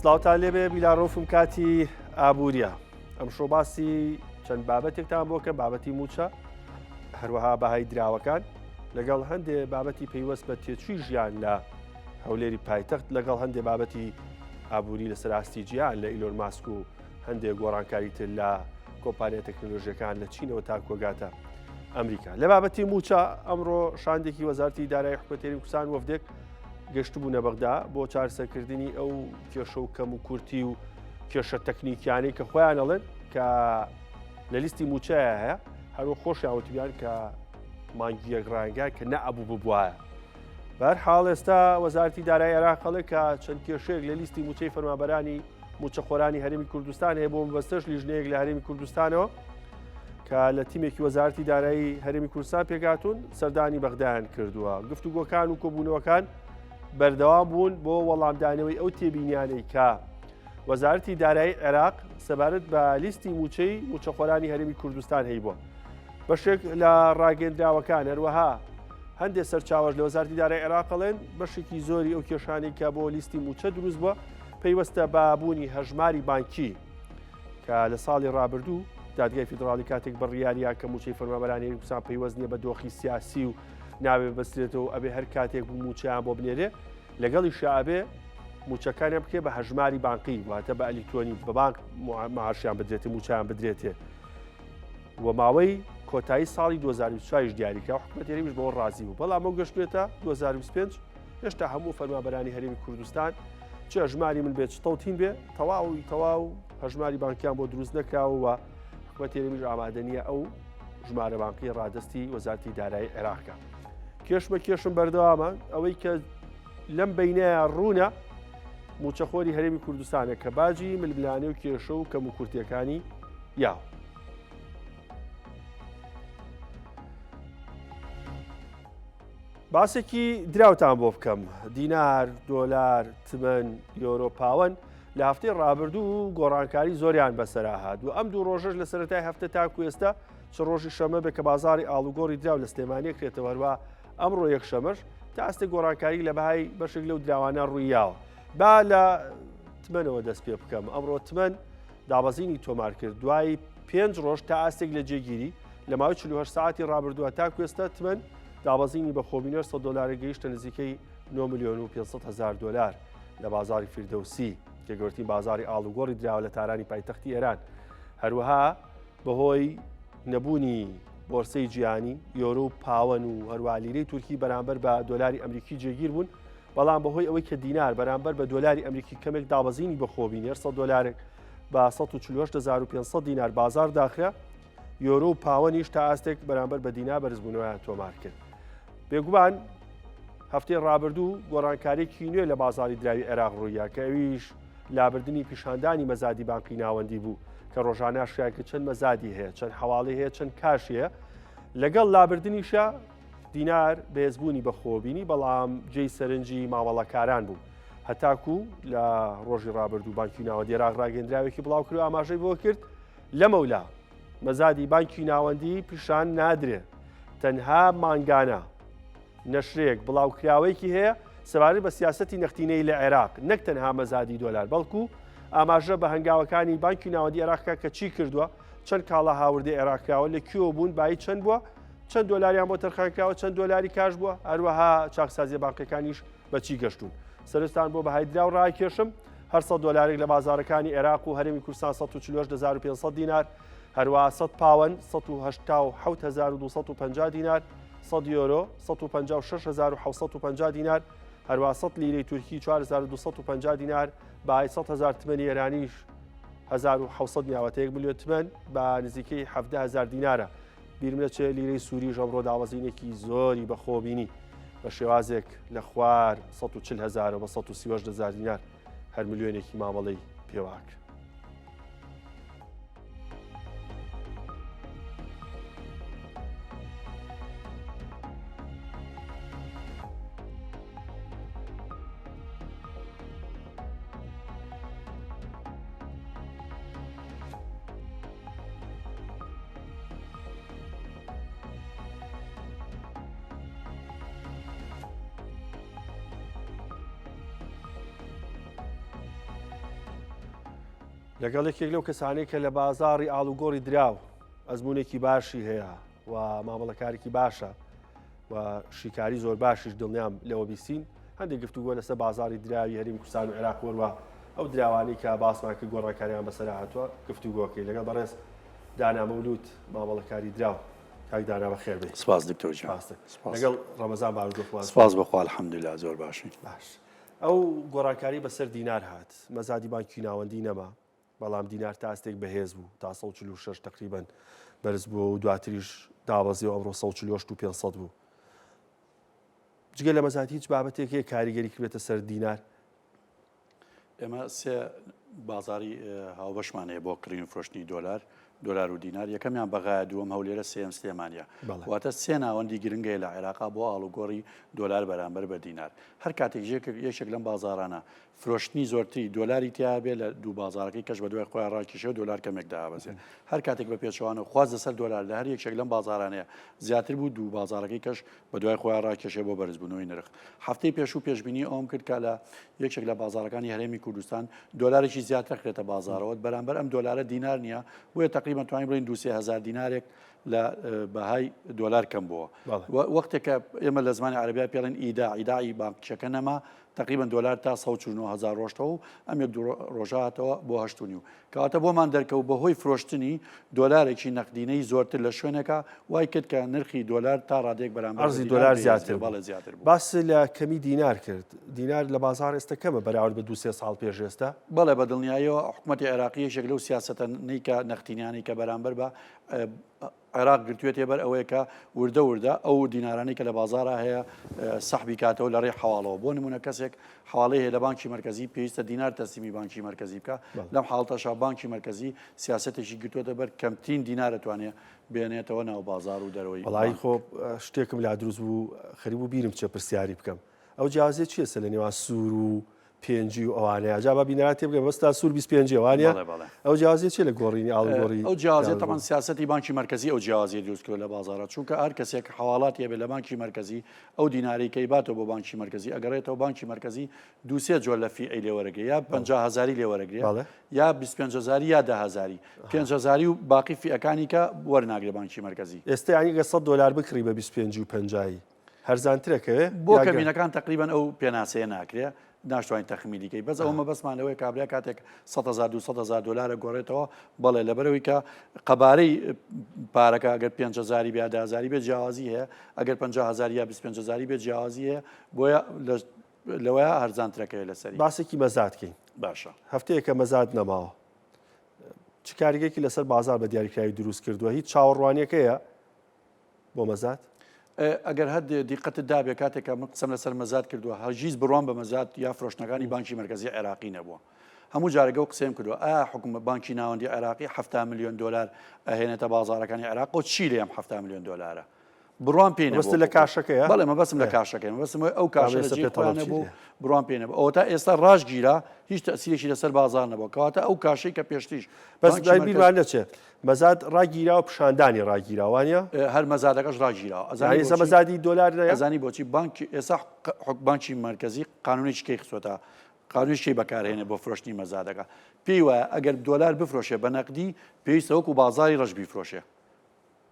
سڵاوتان لێبێ بیلاڕۆفم کاتی ئابووریە ئەمشۆ باسی چەند بابەتێکتان بۆ کە بابەتی موچە هەروەها بەهای دراوەکان لەگەڵ هەندێ بابەتی پەیوەست بە تێچووی ژیان لە هەولێری پایتەخت لەگەڵ هەندێ بابەتی ئابووری لە سەراستی جیان لە ئیلۆن ماسک و هەندێک گۆڕانکاری تر لە کۆمپانیا تەکنەلۆژیەکان لە چینەوە تا کۆگاتە ئەمریکا. لە بابەتی موچە ئەمڕۆ شاندێکی وەزارتی دارایی حکومەتی هەرێمی کوردستان وەفدێک گەشتبوونە بەغدا بۆ چارەسەرکردنی ئەو کێشە و کەم و کورتی و کێشە تەکنیکیانەی کە خۆیان ئەڵێن کە لە لیستی موچەیە هەیە هەروە خۆشیان وتبیان کە مانگی یەک ڕانگە کە نەئەبوو ببوایە. بەر حاڵ ئێستا وەزارتی دارای عێراق ئەڵێ کە چەند کێشەیەک لە لیستی موچەی فەرمانبەرانی موچەخۆرانی هەرێمی کوردستان هەیە بۆ مەبەستەش لیژنەیەک لە هەرێمی کوردستانەوە کە لە تیمێکی وەزارەتی دارایی هەرێمی کوردستان پێکهاتوون سەردانی بەغدایان کردووە گفتوگۆکان و کۆبوونەوەکان بەردەوام بوون بۆ وەڵامدانەوەی ئەو تێبینیانەی کە وەزارەتی دارایی عێراق سەبارەت بە لیستی موچەی موچەخۆرانی هەرێمی کوردستان هەیبووە بەشێک لە ڕاگەندراوەکان هەروەها هەندێک سەرچاوەش لە وەزارتی دارای عێراق ئەڵێن بەشێکی زۆری ئەو کێشانی کە بۆ لیستی موچە دروست بووە پەیوەستە بە بوونی هەژماری بانکی کە لە ساڵی ڕابردوو دادگای فیدراڵی کاتێک بڕیاریا کە موچەی فەرمانبەرانی هەرێمی کوردستان پەیوەست نییە بە دۆخی سیاسی و ناوێ بەسترێتەوە ئەبێ هەر کاتێک بوو موچەیان بۆ بنێرێ لەگەڵیشا ئەبێ موچەکانیان بکرێ بە هەژماری بانقی واتە بە ئەلیکترۆنی بە بانک معاشیان بدرێتێ موچیان بدرێتێ و ماوەی کۆتایی ساڵی 2024 دیاریکرا حکومەت هەرێمیش بەوە ڕازی بوو بەڵام ئەو گەشتێتە 2025 هێشتا هەموو فەرمانبەرانی هەرێمی کوردستان چ هەژماری من بێت چ تەوتین بێ تەواوی تەواو هەژماری بانکیان بۆ دروست نەکراوە و حکومەتی هەرێمیش ئامادە نییە ئەو ژمارە بانقی ڕادستی وەزارتی دارایی عێراقە کێشمە کێشم بەردەوامە ئەوەی کە لەم بینەیە ڕوونە موچەخۆری هەرێمی کوردستانە کە باجی ململانێ و کێشە و کەم و کورتیەکانی یاوە. باسێکی دراوتان بۆ بکەم دینار دۆلار تمەن یۆرۆ پاوەن لە هەفتەی ڕابردوو گۆڕانکاری زۆریان بەسەرا هات و ئەم دوو ڕۆژەش لە سەرەتای هەفتە تاکو ئێستا چ ڕۆژی شەمە بێ کە بازاری ئاڵوگۆڕی دراو لە سلێمانیە کرێتەوە هەروە ئەمڕۆ یەکشەمەش تا ئاستێک گۆڕانکاری لە بەهای بەشێک لەو دراوانە ڕوویاوە با لە تمەنەوە دەست پێ بکەم ئەمڕۆ تمەن دابەزینی تۆمار کرد دوای پێنج ڕۆژ تا ئاستێک لە جێگیری لە ماوەی 48 ساعتی ڕابردووە تا کوێستە تمەن دابەزینی بە خۆبینەر 100 دۆلارە گەیشتە نزیکەی 9 ملیۆن و 500 هزار دۆلار لە بازاری فیردەوسی کە گەورترین بازاری ئاڵوگۆڕی دراوە لە تارانی پایتەختی ئێران هەروەها بەهۆی نەبوونی بۆرسەی جیهانی یۆرۆ و پاوەن و هەروە لیرەی تورکی بەرامبەر بە دۆلاری ئەمریکی جێگیر بوون بەڵام بەهۆی ئەوەی کە دینار بەرامبەر بە دۆلاری ئەمریکی کەمێک دابەزینی بەخۆبینێر 100 دۆلارێک بە 148500 دینار بازار داخرا یۆرۆ و پاوەنیش تا ئاستێک بەرامبەر بە دینار بەرزبوونەوەیان تۆمار کرد. بێگومان هەفتەی ڕابردوو گۆڕانکاریی نوێ لە بازاری دراوی عێراق ڕوویە کە ئەویش لابردنی پیشاندانی مەزادی بانقی ناوەندی بوو کە ڕۆژانە ئاشکرای کرد چەند مەزادی هەیە چەند حواڵی هەیە چەند کاش هەیە لەگەڵ لابردنیشە دینار بەهێزبوونی بەخۆبینی بەڵام جێی سەرنجی مامەڵەکاران بوو هەتاکو لە ڕۆژی ڕابردوو بانکی ناوەندی عێراق ڕاگەندراوێکی بڵاو کرد و ئاماژەی بۆ کرد لەمەولا مەزادی بانکی ناوەندی پیشان نادرێ تەنها مانگانە نەشرەیەک بڵاوکراوەیەکی هەیە سەبارەت بە سیاسەتی نەختینەی لە عێراق نەک تەنها مەزادی دۆلار بەڵکو ئاماژە بە هەنگاوەکانی بانکی ناوەندی عێراق کە چی کردووە چەند کاڵا هاوردەی عێراق کراوە لە کوێوە بوون بایی چەند بووە چەند دۆلاریان بۆ تەرخان کراوە چەند دۆلاری کاش بووە هەروەها چاکسازیە بانقیەکانیش بە چی گەشتوون سەرستان بۆ بەهای دراو ڕاکێشم هەر 100 دۆلارێک لە بازارەکانی عێراق و هەرێمی کوردستان 148500 دینار هەروە 100 پاوەن 187250 دینار 100 یۆرۆ 156750 دینار هەروە 100 لیرەی تورکی 4250 دینار بای 100 هزار تمەنی ئێرانیش 1700 نیاوەتە 1 میلیۆن تمەن بە نزیکەی 17 هزار دینارە بیرم نەچێ لیرەی سووریش ئەمڕۆ دابەزینێکی زۆری بەخۆ بینی بە شێوازێک لە خوار 140 هزارەوە بە 138 هزار دینار هەر ملیۆنێکی مامەڵەی پێواکرد. لەگەڵ یەکێک لەو کەسانەی کە لە بازاڕی ئاڵوگۆڕی دراو ئەزمونێکی باشی هەیە و مامەڵەکارێکی باشە و شیکاری زۆر باشیش دڵنیام لەوە بیسین هەندێک گفتوگۆ لەسەر بازاری دراوی هەریم کوردستان و عێراق وەروە ئەو دراوانەی کە باسمان کرد گۆڕانکاریان بەسەر هاتووە گفتوگۆکەی لەگەڵ بەڕێز دانا مەولود مامەڵەکاری دراو کاک دانا بەخێر بێی. سپاس دکتۆر گیان. سپاس. لەگەڵ ڕەمەزان بارودۆخمان. سپاس بۆ خوا الحمدللە زۆر باشین. باش. ئەو گۆڕانکاری بەسەر دینار هات مەزادی بانکی ناوەندی نەما بەڵام دینار تا ئاستێک بەهێز بوو تا 146 تقریبا بەرز بووە و دواتریش دابەزی و ئەمڕۆ 148 و 500 بوو جگە لە مەزاد هیچ بابەتێک هەیە کاریگەری کردێتە سەر دینار ئێمە سێ بازاری هاوبەشمان هەیە بۆ کڕین و فرۆشتنی دۆلار دۆلار و دینار یەکەمیان بەغایە دووەم هەولێرە سێم سلێمانە واتە سێ ناوەندی گرنگەیە لە عێراقا بۆ ئاڵوگۆڕی دۆلار بەرامبەر بە دینار هەر کاتێک یەکێک لەم بازارانە فرۆشتنی زۆرتری دۆلاری تیا بێ لە دوو بازارەکەی کەش بە دوای خۆیان ڕاکیشێ و دۆلار کەمێک دابەزێ هەر کاتێک بە پێچەوانە خواست لەسەر دۆلار لە هەر یەکێک لەم بازارانەیە زیاتر بوو دوو بازارەکەی کەش بە دوای خۆیان ڕاکێشێ بۆ بەرزبوونەوەی نرخ. هەفتەی پێشوو پێشبینی ئەوەم کرد کە لە یەکێک لە بازاڕەکانی هەرێمی کوردستان دۆلارێکی زیاتر خرێتە بازاڕەوە، بەرامبەر ئەم دۆلارە دینار نییە، بۆیە تەقریبەن توانین بڵێین دوو سێ هەزار دینارێک لە بەهای دۆلار کەم بووە. وەختێک کە ئێمە لە زمانی عەرەبیا پێڵێن ئیداع، ئیداعی بانکیەکە نەما، تەقریبەن دۆلار تا 149 هەزار ڕۆشتەوە و ئەم یەک دوو ڕۆژە هاتەوە بۆ هەشت و نیو. کەواتە بۆمان دەرکەوت بەهۆی فرۆشتنی دۆلارێکی نەقدینەی زۆرتر لە شوێنێکا وای کرد کە نرخی دۆلار تا ڕادەیەک بەرامبەر بە عەرزی دینار دۆلار بەهێز زیاتر بێ. بوو. بەڵێ زیاتر بوو. باست لە کەمی دینار کرد، دینار لە بازاڕ ئێستا کەمە بەراورد بە دوو سێ ساڵ پێش ئێستا؟ بەڵێ بە دڵنیاییەوە حکومەتی عێراقی یەکێک لەو سیاسەتانەی کە نەختینیانەی کە بەرامبەر بە عێراق گرتوێتیە بەر ئەوەیە کە وردە وردە ئەو دینارانەی کە لە بازاڕا هەیە سەحبی کاتەوە لە ڕێی حەواڵەوە بۆ نمونە کەسێک حواڵەی هەیە لە بانکی مەرکەزی پێویستە دینار تەسلیمی بانکی مەرکەزی بکە لەم حاڵتەشا بانکی مەرکەزی سیاسەتێکی گرتوێتە بەر کەمترین دینار ئەتوانێ بێنێتەوە ناو بازار و دەرەوەی وەڵایی خۆ شتێکم لا دروست بوو خەریک بوو بیرم چێ پرسیاری بکەم ئەو جیاوازیە چییە سە لە نێوان سوور و پێنجی و ئەوانەیە جا با بینەران تێبگەن بەس تا سوور 25 وانە ئەو جیاوازیە چیە لە گۆڕینی ئاڵوگۆڕی ئەو جیاوازیە تەمان سیاسەتی بانکی مەرکەزی ئەو جیاوازیە دروست کردوە لە بازاڕە چونکە هەر کەسێک حەواڵاتی هەبێت لە بانکی مەرکەزی ئەو دینارەی کە ئەیباتەوە بۆ بانکی مەرکەزی ئەگەڕێتەوە بانکی مەرکەزی دوو سێ جۆر لە fee ی لێ وەرەگرێ یا 50 هەزاری لێ وەرەگرێ یا 25 هەزاری یا 10 هەزاری 5 هەزاری و باقی fee ەکانی کە وەرناگرێ بانکی مەرکەزی. ئێستا یانی گەر 100 دۆلار بکڕی بە 25 و پەنجایی هەرزانترە کەوێ بۆ کەمینەکان تەقریبەن ئەو پێناسەیە ناکرێ ناشتوانین تەخمینی کەی بەس ئەوە مەبەستمان لەوەیە کابرا کاتێک 100 هەزار 200 هەزار دۆلارە گۆڕێتەوە بەڵێ لەبەرەوەی کە قەبارەی پارەکە ئەگەر 5 هەزاری بێ 10 هەزاری بێ جیاوازی هەیە ئەگەر 50 هەزار یا 25 هەزاری بێ جیاوازی هەیە بۆیە لەوەیە هەرزانترەکەی لەسەری باسێکی مەزاد کەین باشە هەفتەیەکە مەزاد نەماوە چ کاریگەرێکی لەسەر بازار بە دیاریکراوی دروست کردووە هیچ چاوەڕوانیەکەیە بۆ مەزاد؟ ئەگەر هەر دیقەتت دابێ کاتێک کە من قسەم لەسەر مەزاد کردووە هەرگیز بڕوام بە مەزاد یا فرۆشتنەکانی بانکی مەرکەزی عێراقی نەبووە هەموو جارێک ئەو قسەیم کردووە ئایا حکومە بانکی ناوەندی عێراقی 70 میلیۆن دۆلار ئەهێنێتە بازارەکانی عێراق و چی لێم 70 میلیۆن دۆلارە بڕوام پێی نەبوو لە کاشەکەیە بەڵێ مەبەستم لە کاشەکەی مەبەستم ئەو کاشە لە جێی خۆیان نەبوو بڕوام پێ نەبوو ئەوەتا ئێستا ڕاشگیرا هیچ تەسیرێکی لەسەر بازار نەبوو کەواتە ئەو کاشەی کە پێشتریش بەس بیرمان نەچێت مەزاد ڕاگیرا و پیشاندانی ڕاگیرا وانە؟ هەر مەزادەکەش ڕاگیراوە. ئەزانی بۆچی؟ مەزادی دۆلار نەیە؟ ئەزانی بۆچی؟ بانکی ئێستا حک بانکی مەرکەزی قانونێکی کەی خستۆتە قانونێکی کەی بەکارهێنێ بۆ فرۆشتنی مەزادەکە پێی وایە ئەگەر دۆلار بفرۆشێ بە نەقدی پێویستە وەکو بازاری ڕەش بیفرۆشێ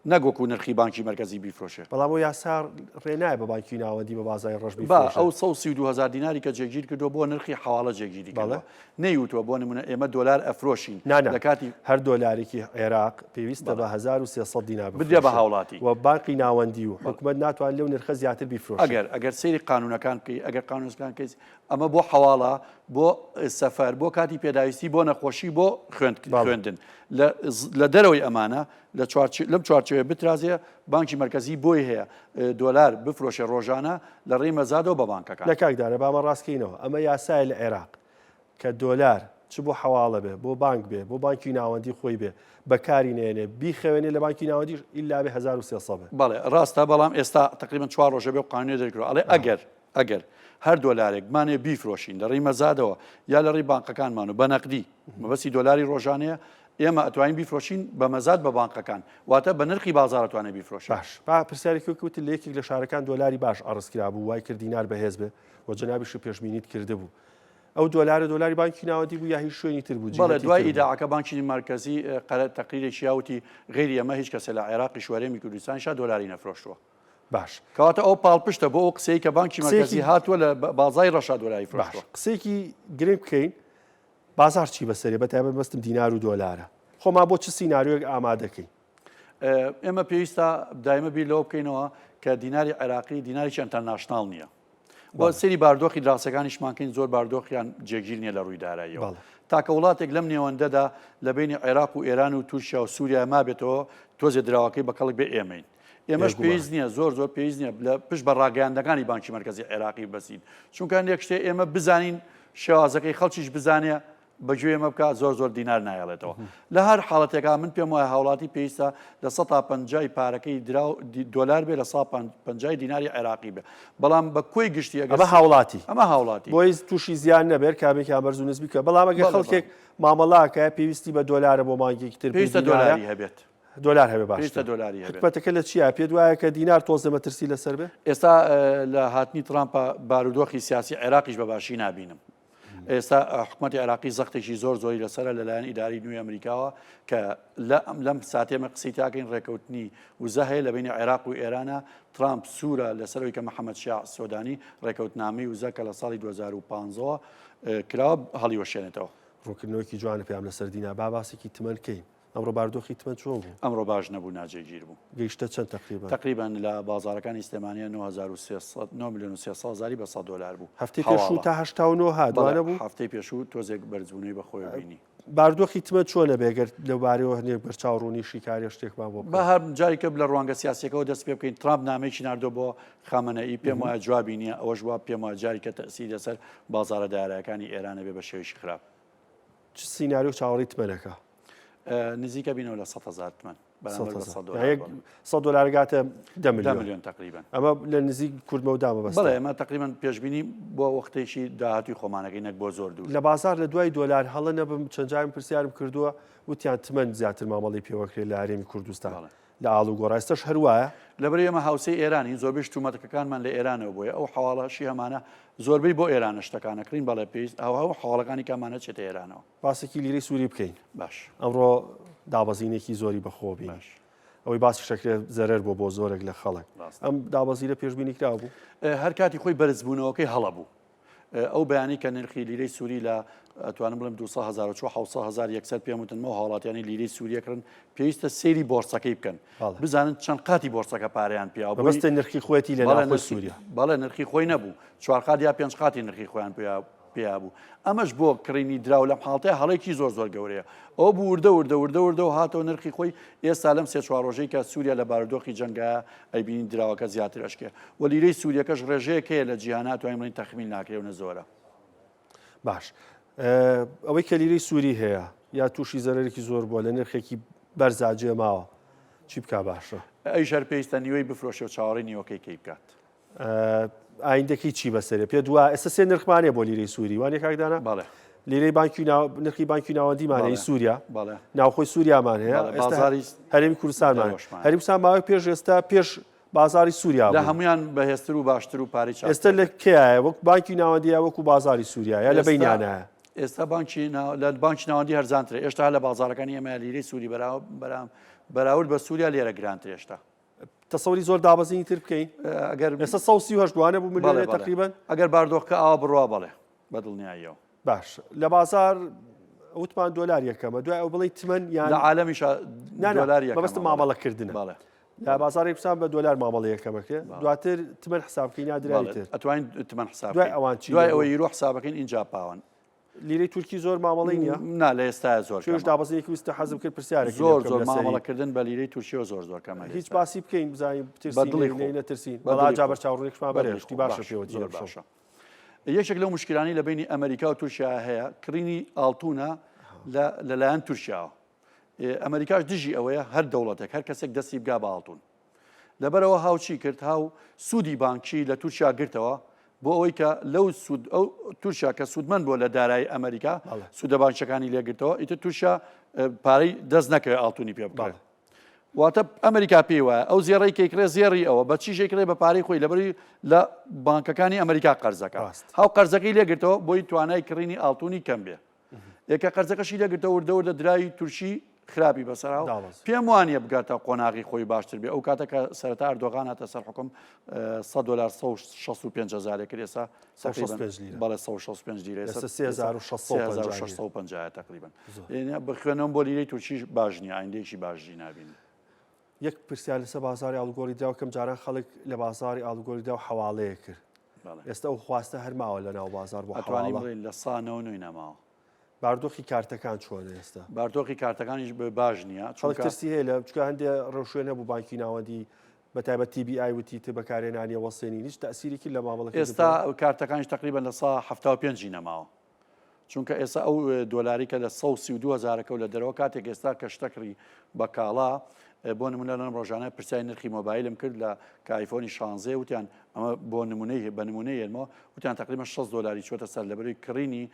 نەک وەکو نرخی بانکی مەرکەزی بیفرۆشێ. بەڵام ئەو یاسا ڕێ نایە بە بانکی ناوەندی بە بازاڕی ڕەش با بیفرۆشێ. ئەو 132 هەزار دیناری کە جێگیر کردووە بۆ نرخی حەواڵە جێگیری بەڵێ. کردووە نەیوتووە بۆ نمونە ئێمە دۆلار ئەفرۆشین نا نا لە کاتی هەر دۆلارێکی عێراق پێویستە بەڵێ. بە 1300 دینار بدرێ بە بفرۆشێ هاوڵاتی. و بانقی ناوەندی و حکومەت ناتوانێت لەو نرخە زیاتر بیفرۆشێ. ئەگەر ئەگەر سەیری قانونەکان بکەی ئەگەر قانونەکان بکەی ئەمە بۆ حەواڵە بۆ سەفەر بۆ کاتی پێداویستی بۆ نەخۆشی بۆ خوێند بەڵێ. خوێندن لە لە دەرەوەی ئەمانە لە چوارچ لەم چوارچێوەیە بترازێ بانکی مەرکەزی بۆی هەیە دۆلار بفرۆشێ ڕۆژانە لە ڕێی مەزادەوە بە بانکەکان. لە کاک دارا با ئەمە ڕاست کەینەوە ئەمە یاسایە لە عێراق کە دۆلار چ بۆ حەواڵە بێ بۆ بانک بێ بۆ بانکی ناوەندی خۆی بێ بەکاری نێنێ بیخەوێنێ لە بانکی ناوەندیش ئیلا بێ 1300 بێ. بەڵێ ڕاستە بەڵام ئێستا تەقریبەن چوار ڕۆژە بێ و قانونێ دەرکرا ئەڵێ ئەگەر ئەگەر هەر دۆلارێک بمانەوێ بیفرۆشین لە ڕێی مەزادەوە یا لە ڕێی بانقەکانمان و بە نەقدی مەبەستی دۆلاری ڕۆژانەیە ئێمە ئەتوانین بیفرۆشین بە مەزاد بە بانقەکان واتە بە نرخی بازاڕ ئەتوانێت بیفرۆشێت. باش با پرسیارێکی وەک وتت لە یەکێک لە شارەکان دۆلاری باش عەرز کرابوو وای کرد دینار بەهێز بێ و جەنابیشت پێشبینیت کردبوو. ئەو دۆلارە دۆلاری بانکی ناوەندی بوو یا هیچ شوێنی تر بوو؟ بەڵێ دوای ئیداعەکە بانکی مەرکەزی قەرە تەقریرێکی یاوتی غەیری ئەمە هیچ کەسێ لە عێراقیش و هەرێمی کوردستانیشا دۆلاری نەفرۆشتووە. باش. کەواتە ئەو پاڵپشتە بۆ ئەو قسەی کە بانکی مەرکەزی هاتووە لە بازای ڕەشا دۆلاری فرۆشتووە. باش قسەیەکی گرنگ بکەین بازاڕ چی بەسەرێ بە تایبەت مەستم دینار و دۆلارە خۆمان بۆ چ سیناریۆیەک ئامادەکەین؟ ئێمە پێویستە دایمە بیر لەوە بکەینەوە کە دیناری عێراقی دینارێکی international نییە. بۆ سەیری باردۆخی دراوسێکانیشمان کەین زۆر باردۆخیان جێگیر نییە لە ڕووی داراییەوە. تاکە وڵاتێک لەم نێوەندەدا لە بینی عێراق و ئێران و تورکیا و سووریا مابێتەوە تۆزێ دراوەکەی بە کەڵک بێ ئێمەین. ئێمەش پێویست نییە زۆر زۆر پێویست نییە لە پشت بە ڕاگەیاندەکانی بانکی مەرکەزی عێراقی بەسین چونکە هەندێک شتێ ئێمە بزانین شێوازەکەی خەڵکیش بزانێ بە گوێ ئێمە بکا زۆر زۆر دینار نایەڵێتەوە لە هەر حاڵەتێکا من پێم وایە هاوڵاتی پێویستە لە سەتا پەنجای پارەکەی دراو دۆلار بێ لە سا پەنجای دیناری عێراقی بێ بەڵام بە کۆی گشتی ئەگەر ئەمە هاوڵاتی ئەمە هاوڵاتی بۆی تووشی زیان نەبێت کامێکیان بەرز و نزمی کە بەڵام ئەگەر خەڵکێک مامەڵاکە پێویستی بە دۆلارە بۆ مانگێکی تر پێویستە دۆلاری هەبێت دۆلار هەبێ باشترە پێویستە دۆلاری هەبێت حکومەتەکە لە چیا پێت وایە کە دینار تۆزێ مەترسی لەسەر بێ ئێستا لە هاتنی ترامپە بارودۆخی سیاسی عێراقیش بە باشی نابینم ئێستا حکومەتی عێراقی زەختێکی زۆر زۆری لەسەرە لەلایەن ئیداری نوێی ئەمریکاوە کە لە ئەم لەم ساتێمە قسەی تاکەین ڕێکەوتنی وزە هەیە لە بینی عێراق و ئێرانە ترامپ سوورە لەسەرەوەی کە محەممەد شیاع سۆدانی ڕێکەوتنامەی وزە کە لە ساڵی 2015ەوە کراوە هەڵیوەشێنێتەوە. ڕوونکردنەوەیەکی جوانە پێیان لەسەر دینا با باسێکی تمەن کەین. ئەمڕۆ باردۆخی تمەن چۆن بوو؟ ئەمڕۆ باش نەبوو، ناجێگیر بوو. گەیشتە چەند تەقریبەن؟ تەقریبەن لە بازاڕەکانی سلێمانییە 9300، نۆ ملیۆن و 300 هەزاری بە 100 دۆلار بوو. هەفتەی پێشوو تا 89 هات، وا نەبوو؟ بەڵێ، هەفتەی پێشوو تۆزێک بەرزبوونەوەی بە خۆیەوە بینی. باردۆخی تمەن چۆنە بێ گەر لەوبارەیەوە هەندێک بەرچاو ڕوونی شیکاریە شتێکمان بۆ بکەن؟ با هەر جارێکە لە ڕوانگە سیاسییەکەوە دەست پێ بکەین، ترامپ نامەیەکی ناردووە بۆ خامەنەئی، پێم وایە جوابی نییە، ئەوەش وا پێم وایە جارێکە تەئسیری لەسەر بازاڕە دارایەکانی ئێران ئەبێ بە شێوەیەکی خراپ. چ سیناریۆ چاوەڕێی تمەنەکە؟ نزیکە بینەوە لە 100 هەزار تمەن بەرامبەر بە 100 دۆلار. 100 دۆلار گاتە 10 ملیۆن. ملیۆن تقریبا. ئەمە لە نزیک کوردمەودا مەبەستە. بەڵێ ئەمە تقریبا پێشبینی بۆ وەختێکی داهاتووی خۆمانەکەی نەک بۆ زۆر دوور. لە بازار لە دوای دۆلار هەڵە نەبم چەند جارم پرسیارم کردووە وتیان تمەن زیاتر مامەڵەی پێوەکرێت لە هەرێمی کوردستان. لە ئاڵوگۆڕ ئێستاش هەر وایە؟ لەبەرئەوەی ئێمە هاوسێی ئێرانین زۆربەی شتومەتەکەکانمان لە ئێرانەوە بۆیە ئەو حەواڵەشی هەمانە زۆربەی بۆ ئێرانە شتەکان ئەکڕین بەڵێ پێویست ئەو هەو حەواڵەکانی کامانە چێتە ئێرانەوە. باسێکی لیرەی سووری بکەین. باش. ئەمڕۆ دابەزینێکی زۆری بەخۆوە بینی. باش. ئەوەی باسی شەکرێت زەرەر بووە بۆ زۆرێک لە خەڵک. ڕاستە. ئەم دابەزینە پێشبینی کراو بوو؟ هەر کاتی خۆی بەرزبوونەوەکەی هەڵە بوو. ئەو بەیانی کە نرخی لیرەی سووری لە ئەتوانم بڵێم 200 هەزار و چوو 700 هەزار یەکسەر پێم وتن مەو هاوڵاتیانی لیرەی سووریە کڕن پێویستە سەیری بۆرسەکەی بکەن بزانن چەند قاتی بۆرسەکە پارەیان پیا بوو بەستە نرخی خۆیەتی لە ناوخۆی سووریا بەڵێ نرخی خۆی نەبوو چوار قات یا پێنج قاتی نرخی خۆیان پیا پیا بوو ئەمەش بۆ کڕینی دراو لەم حاڵتەیە هەڵێکی زۆر زۆر گەورەیە ئەو بوو وردە وردە وردە وردە و هاتەوە نرخی خۆی ئێستا لەم سێ چوار ڕۆژەی کە سووریا لە بارودۆخی جەنگە ئەیبینین دراوەکە زیاتر ئەشکێ و لیرەی سوریەکەش ڕێژەیەک هەیە لە جیهانا توانین بڵێین تەخمین ناکرێ و نە زۆرە. باش ئەوەی کە لیرەی سووری هەیە یا تووشی زەرەرێکی زۆر بووە لە نرخێکی بەرزا جێ ماوە چی بکا باشە؟ ئەویش هەر پێویستە نیوەی بفرۆشێ و چاوەڕێی نیوەکەی کەی بکات. ئایندەکەی چی بەسەرێ پێ دوا ئێستا سێ نرخمانەیە بۆ لیرەی سووری وانە کاک دانا؟ بەڵێ. لیرەی بانکی نرخی بانکی ناوەندیمان هەیە سووریا بەڵێ. ناوخۆی سووریامان هەیە ئێستا هەرێمی کوردستانمان هەرێمی کوردستان ماوەی پێش ئێستا پێش بازاری سووریا لە هەمویان بەهێزتر و باشتر و پارەی چاکتر. ئێستا لە کێیە وەک بانکی ناوەندی یا وەکو بازاری سووریا یا لە بەینیانایە؟ ئێستا بانکی لە بانکی ناوەندی هەرزانترە ئێشتا لە بازارەکانی ئێمە لیرەی سووری بەراورد بە سووریا لێرە گرانتر ئێشتا. تەسەوری زۆر دابەزینی تر بکەین ئەگەر ئێستا 138 وانە بوو ملیۆنێ تقریبا ئەگەر باردۆخکە ئاوا بڕوا بەڵێ بە دڵنیاییەوە. باش لە بازار وتمان دۆلار یەکەمە دوای ئەو بڵێ تمەن یان لە عالەمیشا دۆلار یەکەمە مەبەستم مامەڵەکردنە بەڵێ لە بازاڕی کوردستان بە دۆلار مامەڵە یەکەمەکرێ دواتر تمەن حساب بکەین یا دراوی تر ئەتوانین تمەن حساب دوای ئەوان چی دوای ئەوەی یورۆ حسابەکەین ئینجا پاوەن لیرەی تورکی زۆر مامەڵەی نییە نا لە ئێستا زۆر چێژ دابەزینێکی ویستە حەزم کرد پرسیارێک زۆر زۆر مامەڵەکردن بە لیرەی تورکیەوە زۆر زۆر کەمە هیچ باسی بکەین بزانین بترسین بەدڵی خۆ نەترسین بەڵا جا بەرچاوڕوونێکمان بەرێ شتی باشە پێوە زۆر باشە یەکێک لەو مشکلانەی لە بینی ئەمریکا و تورکیا هەیە کڕینی ئاڵتونە لەلایەن تورکیاوە ئەمریکاش دژی ئەوەیە هەر دەوڵەتێک هەر کەسێک دەستی بگا بە ئاڵتون لەبەرەوە هاوچی کرد هاو سوودی بانکی لە تورکیا گرتەوە بۆ ئەوەی کە لەو سوود ئەو تورکیا کە سوودمەند بووە لە دارایی ئەمریکا سوودە بانکیەکانی لێگرتەوە ئیتر تورکیا پارەی دەست نەکەوێت ئاڵتونی پێ بکات. واتە ئەمریکا پێی وایە ئەو زێڕەی کە ئەیکڕێ زێڕی ئەوە بە چیش ئەیکڕێ بە پارەی خۆی لەبەری لە بانکەکانی ئەمریکا قەرزەکە هاو قەرزەکەی لێگرتەوە بۆی توانای کڕینی ئاڵتونی کەم بێ یەکە قەرزەکەشی لێگرتەوە وردە وردە دراوی تورکی خراپی بەسەرا پێم وانە بگاتە قۆناغی خۆی باشتر بێ ئەو کاتە کە سەرەتا ئەردۆغان هاتە سەر حکوم 100 دلار 165 هزارێک کرد ئێستا بەڵێ 165 لیرە 3650 تقریبا بخوێنەوەم بۆ لیرەی تورکیش باش نییە ئایندەیەکی باشی نابینم. یەک پرسیار لەسەر بازاری ئاڵوگۆڕی دراو کەم جاران خەڵک لە بازاری ئاڵوگۆڕی دراو حەواڵەیە کرد ئێستا ئەو خواستە هەر ماوە لە ناو بازار بۆ ئەتوانین بڵێین لە سا نەوە نۆی نەماوە. باردۆخی کارتەکان چۆنە ئێستا؟ باردۆخی کارتەکانیش باش نییە خەڵک ترسی هەیە لە چونکە هەندێ ڕێوشوێن هەبوو بانکی ناوەندی بە تایبەت TBI وتی تر بەکارهێنانی وەستێنین هیچ تەئسیرێکی لە مامەڵەکردن ئێستا کارتەکانیش تقریبا لە سا 75 نەماوە. چونکە ئێستا ئەو دۆلاری کە لە 132 هەزارەکە و لە دەرەوە کاتێک ئێستا کە شتە کڕی بە کاڵا بۆ نمونە لەم ڕۆژانە پرسیاری نرخی مۆبایلم کرد لە کە ئایفۆنی شانزێ وتیان ئەمە بۆ نمونەی بە نمونەی یەنمەوە وتیان تقریبا 60 دۆلاری چۆتە سەر لەبەروی کڕینی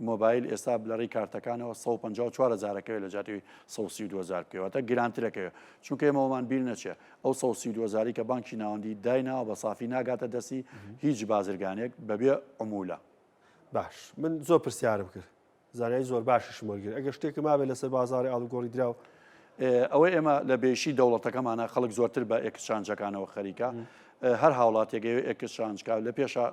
مۆبایل ئێستا لە ڕێی کارتەکانەوە 154 هەزارەکەوێت لە جاتی 132 هەزار بکەوێتە گرانترەکەوێت چونکە ئێمەوەمان بیر نەچێ ئەو 132 هەزاری کە بانکی ناوەندی دایناوە بە سافی ناگاتە دەستی هیچ بازرگانێک بەبێ عمولە باش من زۆر پرسیارم کرد زانیاری زۆر باشیشم وەرگرت ئەگەر شتێکم مابێت لەسەر بازاڕی ئاڵوگۆڕی دراو. ئەوەی ئێمە لە بێشی دەوڵەتەکەمانە خەڵک زۆرتر بە exchange ەکانەوە خەریکە هەر هاوڵاتێک ئەوێ exchange کا لە پێشا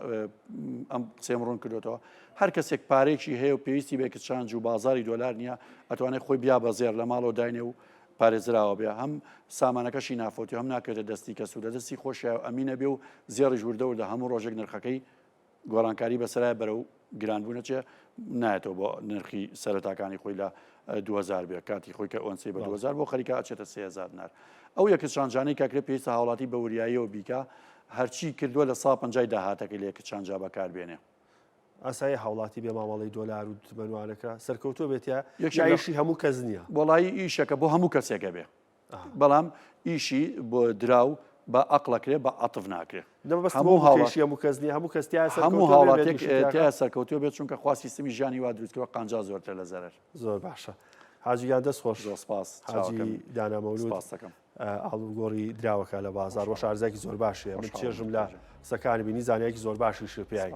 ئەم قسەم ڕوون کردوێتەوە هەر کەسێک پارێکی هەیە و پێویستی بە exchange و بازاری دۆلار نییە ئەتوانێت خۆی بیا بە زێر لە ماڵەوە داینێ و پارێزراوە بێ هەم سامانەکەشی نافۆتی هەم ناکەوێتە دەستی کەس و لە دەستی خۆشی ئەمینە بێ و زێڕیش وردە وردە هەموو ڕۆژێک نرخەکەی گۆڕانکاری بەسەرای بەرەو گرانبوون ئەچێ نایەتەوە بۆ نرخی سەرەتاکانی خۆی لە 2000 بێ کاتی خۆی کە ئۆنسی بە 2000 بۆ خەریکە ئەچێتە 3000 دینار ئەو exchange انەی کاکرێ پێویستە هاوڵاتی بە وریاییەوە بیکا هەرچی کردووە لە سا پەنجای داهاتەکەی لە exchange ا بەکاربێنێ. ئاسایی هاوڵاتی بێ مامەڵەی دۆلار و تمەنوانەکە سەرکەوتووە بێت یا یەکیشی هەموو کەس نییە؟ وەڵایی ئیشەکە بۆ هەموو کەسێکە بێ. بەڵام ئیشی بۆ دراو بە ئەقڵ ئەکرێ بە عەتف ناکرێ. هەموو هاوڵاتی هەموو کەس نییە هەموو کەس تیا هەموو هاوڵاتێک تیا سەرکەوتوو بێت چونکە خوا سیستمی ژیانی وا دروست کردووە قانجاز زۆرترە لە زەرەر. زۆر باشە حاجی گیان دەست خۆش. زۆر سپاس. حاجی دانا مەولود سپاس دەکەم. ئاڵوگۆڕی دراوەکە لە بازاڕ وە شارەزایەکی زۆر باشەیە من چێژم لە قسەکانی بینی زانیاریی زۆر باشیشی پێیان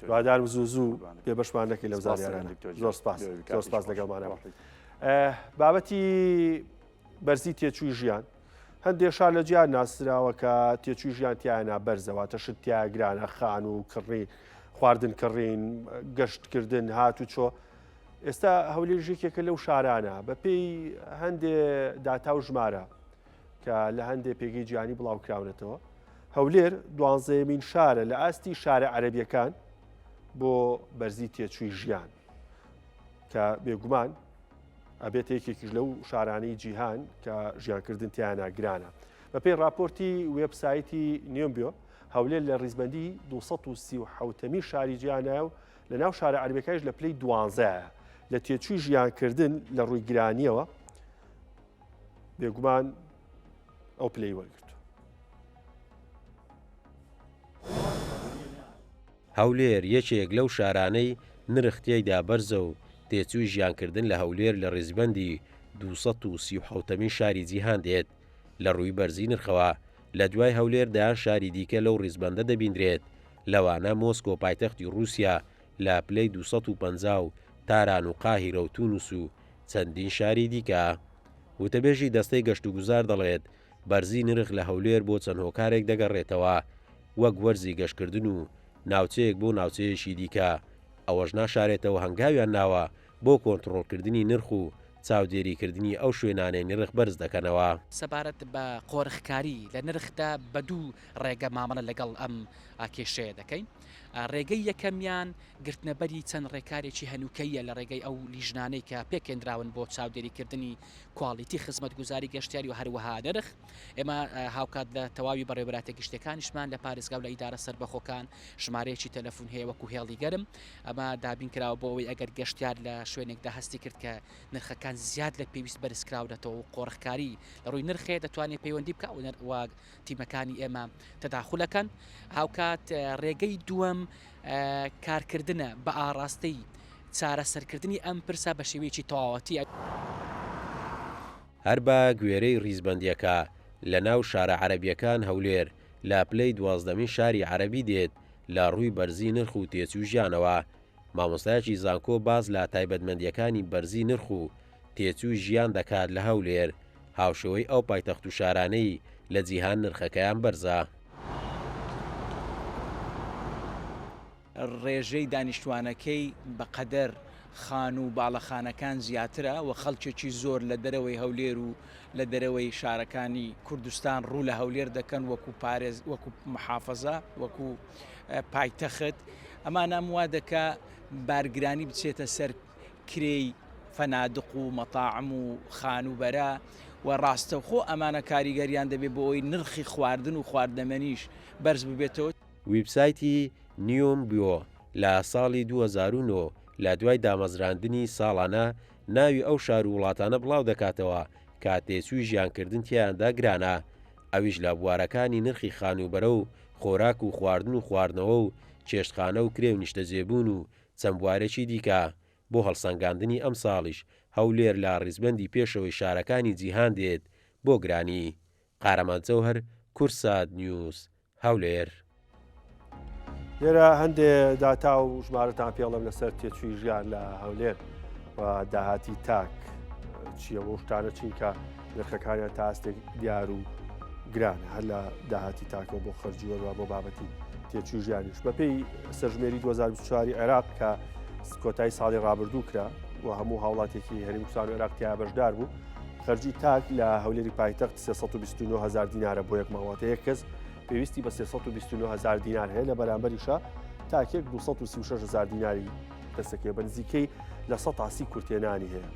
هیوادارم زوو زوو بێبەشمان نەکەی لەو زانیارانە زۆر سپاس زۆر سپاس لەگەڵمانە بابەتی بەرزی تێچووی ژیان، هەندێ شار لە جیهان ناسراوە کە تێچووی ژیان تیایانا بەرزە، واتە شت تیا گرانە، خانوو کڕین، خواردن کڕین، گەشتکردن، هاتوچۆ. ئێستا هەولێریش یەکێکە لەو شارانە، بەپێی هەندێ داتا و ژمارە کە لە هەندێ پێگەی جیهانی بڵاوکراونەتەوە، هەولێر دوانزەیەمین شارە لە ئاستی شارە عەرەبیەکان بۆ بەرزی تێچووی ژیان کە بێگومان ئەبێتە یەکێکیش لەو شارانەی جیهان کە ژیانکردن تیایانا گرانە. بەپێی ڕاپۆرتی وێبسایتی Numbeo، هەولێر لە ڕیزبەندی 237 مین شاری جیهانایە و لە ناو شارە عەرەبیەکانیش لە پلەی دوانزەیە لە تێچووی ژیانکردن لە ڕووی گرانیەوە بێگومان ئەو پلەی وەرگرتووە. هەولێر یەکێک لەو شارانەی نرخ تێیدا بەرزە و تێچووی ژیانکردن لە هەولێر لە ڕیزبەندی 237 ەمین شاری جیهان دێت لە ڕووی بەرزی نرخەوە، لە دوای هەولێر دەیان شاری دیکە لەو ڕیزبەندە دەبیندرێت، لەوانە مۆسکۆ پایتەختی ڕووسیا لە پلەی 250 و تاران و قاهیرە و تونس و چەندین شاری دیکە. وتەبێژی دەستەی گەشتوگوزار دەڵێت، بەرزی نرخ لە هەولێر بۆ چەند هۆکارێک دەگەڕێتەوە، وەک وەرزی گەشتکردن و ناوچەیەک بۆ ناوچەیەکی دیکە، ئەوەش ناشارێتەوە هەنگاویان ناوە بۆ کۆنتڕۆڵکردنی نرخ و چاودێریکردنی ئەو شوێنانەی نرخ بەرز دەکەنەوە. سەبارەت بە قۆرخکاری لە نرخدا بە دوو ڕێگە مامەڵە لەگەڵ ئەم کێشەیە دەکەین، ڕێگەی یەکەمیان گرتنەبەری چەند ڕێکارێکی هەنووکەییە لە ڕێگەی ئەو لیژنانەی کە پێکهێنراون بۆ چاودێریکردنی کواڵیتی خزمەتگوزاری گەشتیاری و هەروەها نرخ. ئێمە هاوکات لە تەواوی بەڕێوەبەرایەتیە گشتیەکانیشمان لە پارێزگا و لە ئیدارە سەربەخۆکان ژمارەیەکی تەلەفون هەیە وەکو هێڵی گەرم ئەمە دابین کراوە بۆ ئەوەی ئەگەر گەشتیار لە شوێنێکدا هەستی کرد کە نرخەکان زیاد لە پێویست بەرزکراونەتەوە و قۆرخکاری لە ڕووی نرخێ دەتوانێت پەیوەندی بکە و تیمەکانی ئێمە تەداخولەکەن هاوکات ڕێگەی دووەم کارکردنە بە ئاڕاستەی چارەسەرکردنی ئەم پرسە بە شێوەیەکی تەواوەتی. هەر بە گوێرەی ڕیزبەندییەکە، لە ناو شارە عەرەبییەکان هەولێر لە پلەی دوازدەمین شاری عەرەبی دێت لە ڕووی بەرزی نرخ و تێچووی ژیانەوە. مامۆستایەکی زانکۆ باس لە تایبەتمەندییەکانی بەرزی نرخ و تێچووی ژیان دەکات لە هەولێر، هاوشێوەی ئەو پایتەخت و شارانەی لە جیهان نرخەکەیان بەرزە. ڕێژەی دانیشتوانەکەی بە قەدەر خانوو و باڵەخانەکان زیاترە و خەڵکێکی زۆر لە دەرەوەی هەولێر و لە دەرەوەی شارەکانی کوردستان ڕوو لە هەولێر دەکەن وەکو پارێز وەکو محافەزە وەکو پایتەخت ئەمانە ئەم وا دەکا بارگرانی بچێتە سەر کرێی فەنادق و مەتاعم و خانووبەرە و ڕاستەوخۆ ئەمانە کاریگەریان دەبێت بۆ ئەوەی نرخی خواردن و خواردەمەنیش بەرز ببێتەوە. ویبسایتی نیومبیۆ لە ساڵی 2009 لە دوای دامەزراندنی ساڵانە ناوی ئەو شار و وڵاتانە بڵاودەکاتەوە کە تێچووی ژیانکردن تیایاندا گرانە، ئەویش لە بوارەکانی نرخی خانووبەرە و خۆراک و خواردن و خواردنەوە و چێشتخانە و کرێ و نیشتەجێبوون و چەند بوارێکی دیکە. بۆ هەڵسەنگاندنی ئەمساڵیش هەولێر لە ڕیزبەندی پێشەوەی شارەکانی جیهان دێت بۆ گرانی. قارەمان جەوهەر، کوردسات نیوز، هەولێر. لێرە هەندێ داتا و ژمارەتان پێڵم لەسەر تێچووی ژیان لە هەولێر و داهاتی تاک چییە بۆ شتانە چین کە نرخەکانیان تا ئاستێک دیار و گرانە هەر لە داهاتی تاکەوە بۆ خەرجی وەروە بۆ بابەتی تێچووی ژیانیش بەپێی سەرژمێری 2024 عێراق کە کۆتایی ساڵی ڕابردوو کرا و هەموو هاوڵاتێکی هەرێمی کوردستان و عێراق تیا بەشدار بوو خەرجی تاک لە هەولێری پایتەخت 329 هزار دینارە بۆ یەک ماڵاتە یەک کەس پێویستی بە 329 هزار دینار هەیە لە بەرامبەریشە تاکێک 236 هزار دیناری دەستەکەی بە نزیکەی لە 100 کورتێنانی هەیە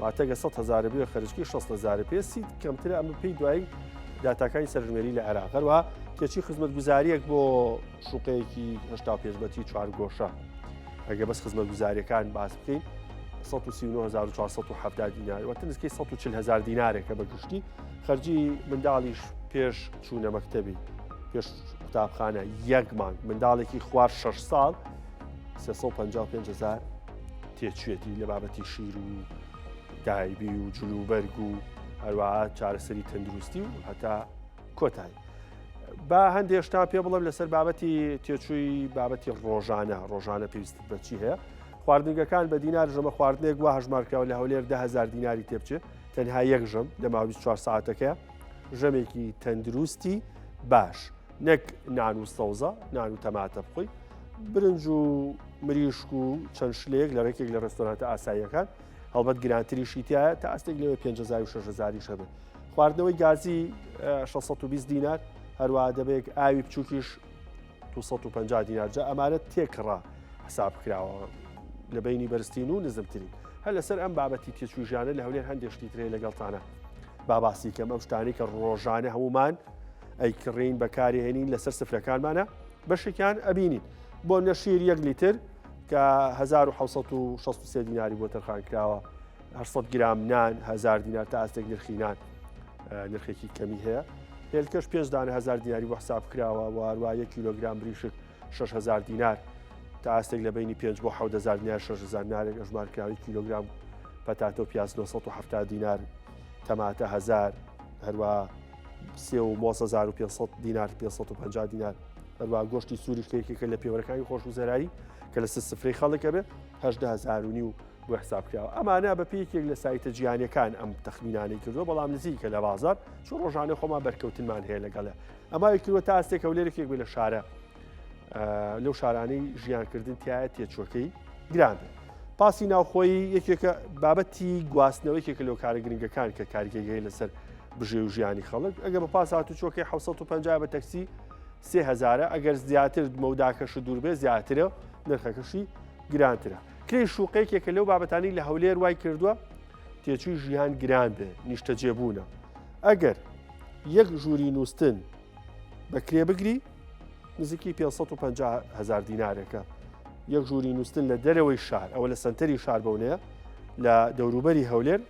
واتە گە 100 هزار بێ خەرجکی 60 هزار پێ سی کەمترە ئەمە پێی دوایی داتاکانی سەرژمێری لە عێراق هەروە تێچی خزمەتگوزاریەک بۆ شوقەیەکی 85 مەتری چوار گۆشە ئەگە بەس خزمەتگوزاریەکان باس بکەین 139470 دینار واتە نزیکەی 140 هزار دینارێکە بە گشتی خەرجی منداڵیش پێش چوونە مەکتەبی پێش قوتابخانە یەک مانگ منداڵێکی خوار 6 ساڵ 355 هزار تێچوێتی لە بابەتی شیر و دایبی و جلوبەرگ و هەروەها چارەسەری تەندروستی و هەتا کۆتایی با هەندێ شتان پێ بڵێم لەسەر بابەتی تێچووی بابەتی ڕۆژانە ڕۆژانە پێویستت بە چی هەیە خواردنگەکان بە دینار ژەمە خواردنێک وا هەژمارکراوە لە هەولێر دههزار دیناری تێبچێ تەنها یەک ژەم لە ماوەی 24 ساعتەکە ژەمێکی تەندروستی باش نەک نان و سەوزە نان و تەماتە بخۆی برنج و مریشک و چەند شلەیەک لە ڕێکێک لە ڕێستۆرانتە ئاساییەکان هەڵبەت گرانتریشی تایە تا ئاستێک لەوێ 5000 و 6000 هەبێت خواردنەوەی گازی 620 دینار هەروە دەبێت ئاوی بچووکیش 250 دینار جا ئەمانە تێکڕا حساب کراوە لە بینی بەرزترین و نزمترین هەر لەسەر ئەم بابەتی تێچووی ژیانە لە هەولێر هەندێک شتی ترێ لەگەڵتانە با باسی کەم ئەم شتانی کە ڕۆژانە هەمومان ئەیکڕین بەکاری هێنین لەسەر سفرەکانمانە بەشێکیان ئەبینین بۆ نەشیر یەک لیتر کە 1963 دیناری بۆ تەرخان کراوە 800 گرام نان هزار دینار تا ئاستێک نرخی نان نرخێکی کەمی هەیە هێلکەش پێنج دانە هزار دیناری بۆ حساب کراوە و هەروە یەک کیلۆگرام بریشک 6000 دینار تا ئاستێک لە بینی 5 بۆ 7000 دینار 6000 دینارێک ئەژمار کراوی کیلۆگرام پەتاتە و پیاز 970 دینار تەماتە هزار هەروە سێ و مۆز 1500 دینار 550 دینار هەروە گۆشتی سووریش کە یەکێکە لە پێوەرەکانی خۆشگوزەرایی کە لەسەر سفرەی خەڵک ئەبێ 18000 و نیو بۆ حساب کراوە ئەمانە بە پێی یەکێک لە سایتە جیهانیەکان ئەم تەخمینانەی کردووە بەڵام نزیکە لە بازار چون ڕۆژانە خۆمان بەرکەوتنمان هەیە لەگەڵە ئەماوی کردووە تا ئاستێک هەولێر یەکێک بێ لە شارە لەو شارانەی ژیانکردن تایە تێچوەکەی گران بێت پاسی ناوخۆیی یەکێکە بابەتی گواستنەوە یەکێکە لەو کارە گرنگەکان کە کاریگەری لەسەر بژێ و ژیانی خەڵک ئەگە بە پاس هاتوچۆکەی 750 بە تەکسی 3000 ئەگەر زیاتر مەوداکەش دوور بێ زیاترە نرخەکەشی گرانترە کرێی شوقە یەکێکە لەو بابەتانەی لە هەولێر وای کردووە تێچووی ژیان گران بێ نیشتەجێبوونە ئەگەر یەک ژووری نووستن بە کرێ بگری نزیکی 550 هزار دینارێکە یەک ژووری نووستن لە دەرەوەی شار ئەوە لە سنتەری شار بەونەیە لە دەوروبەری هەولێر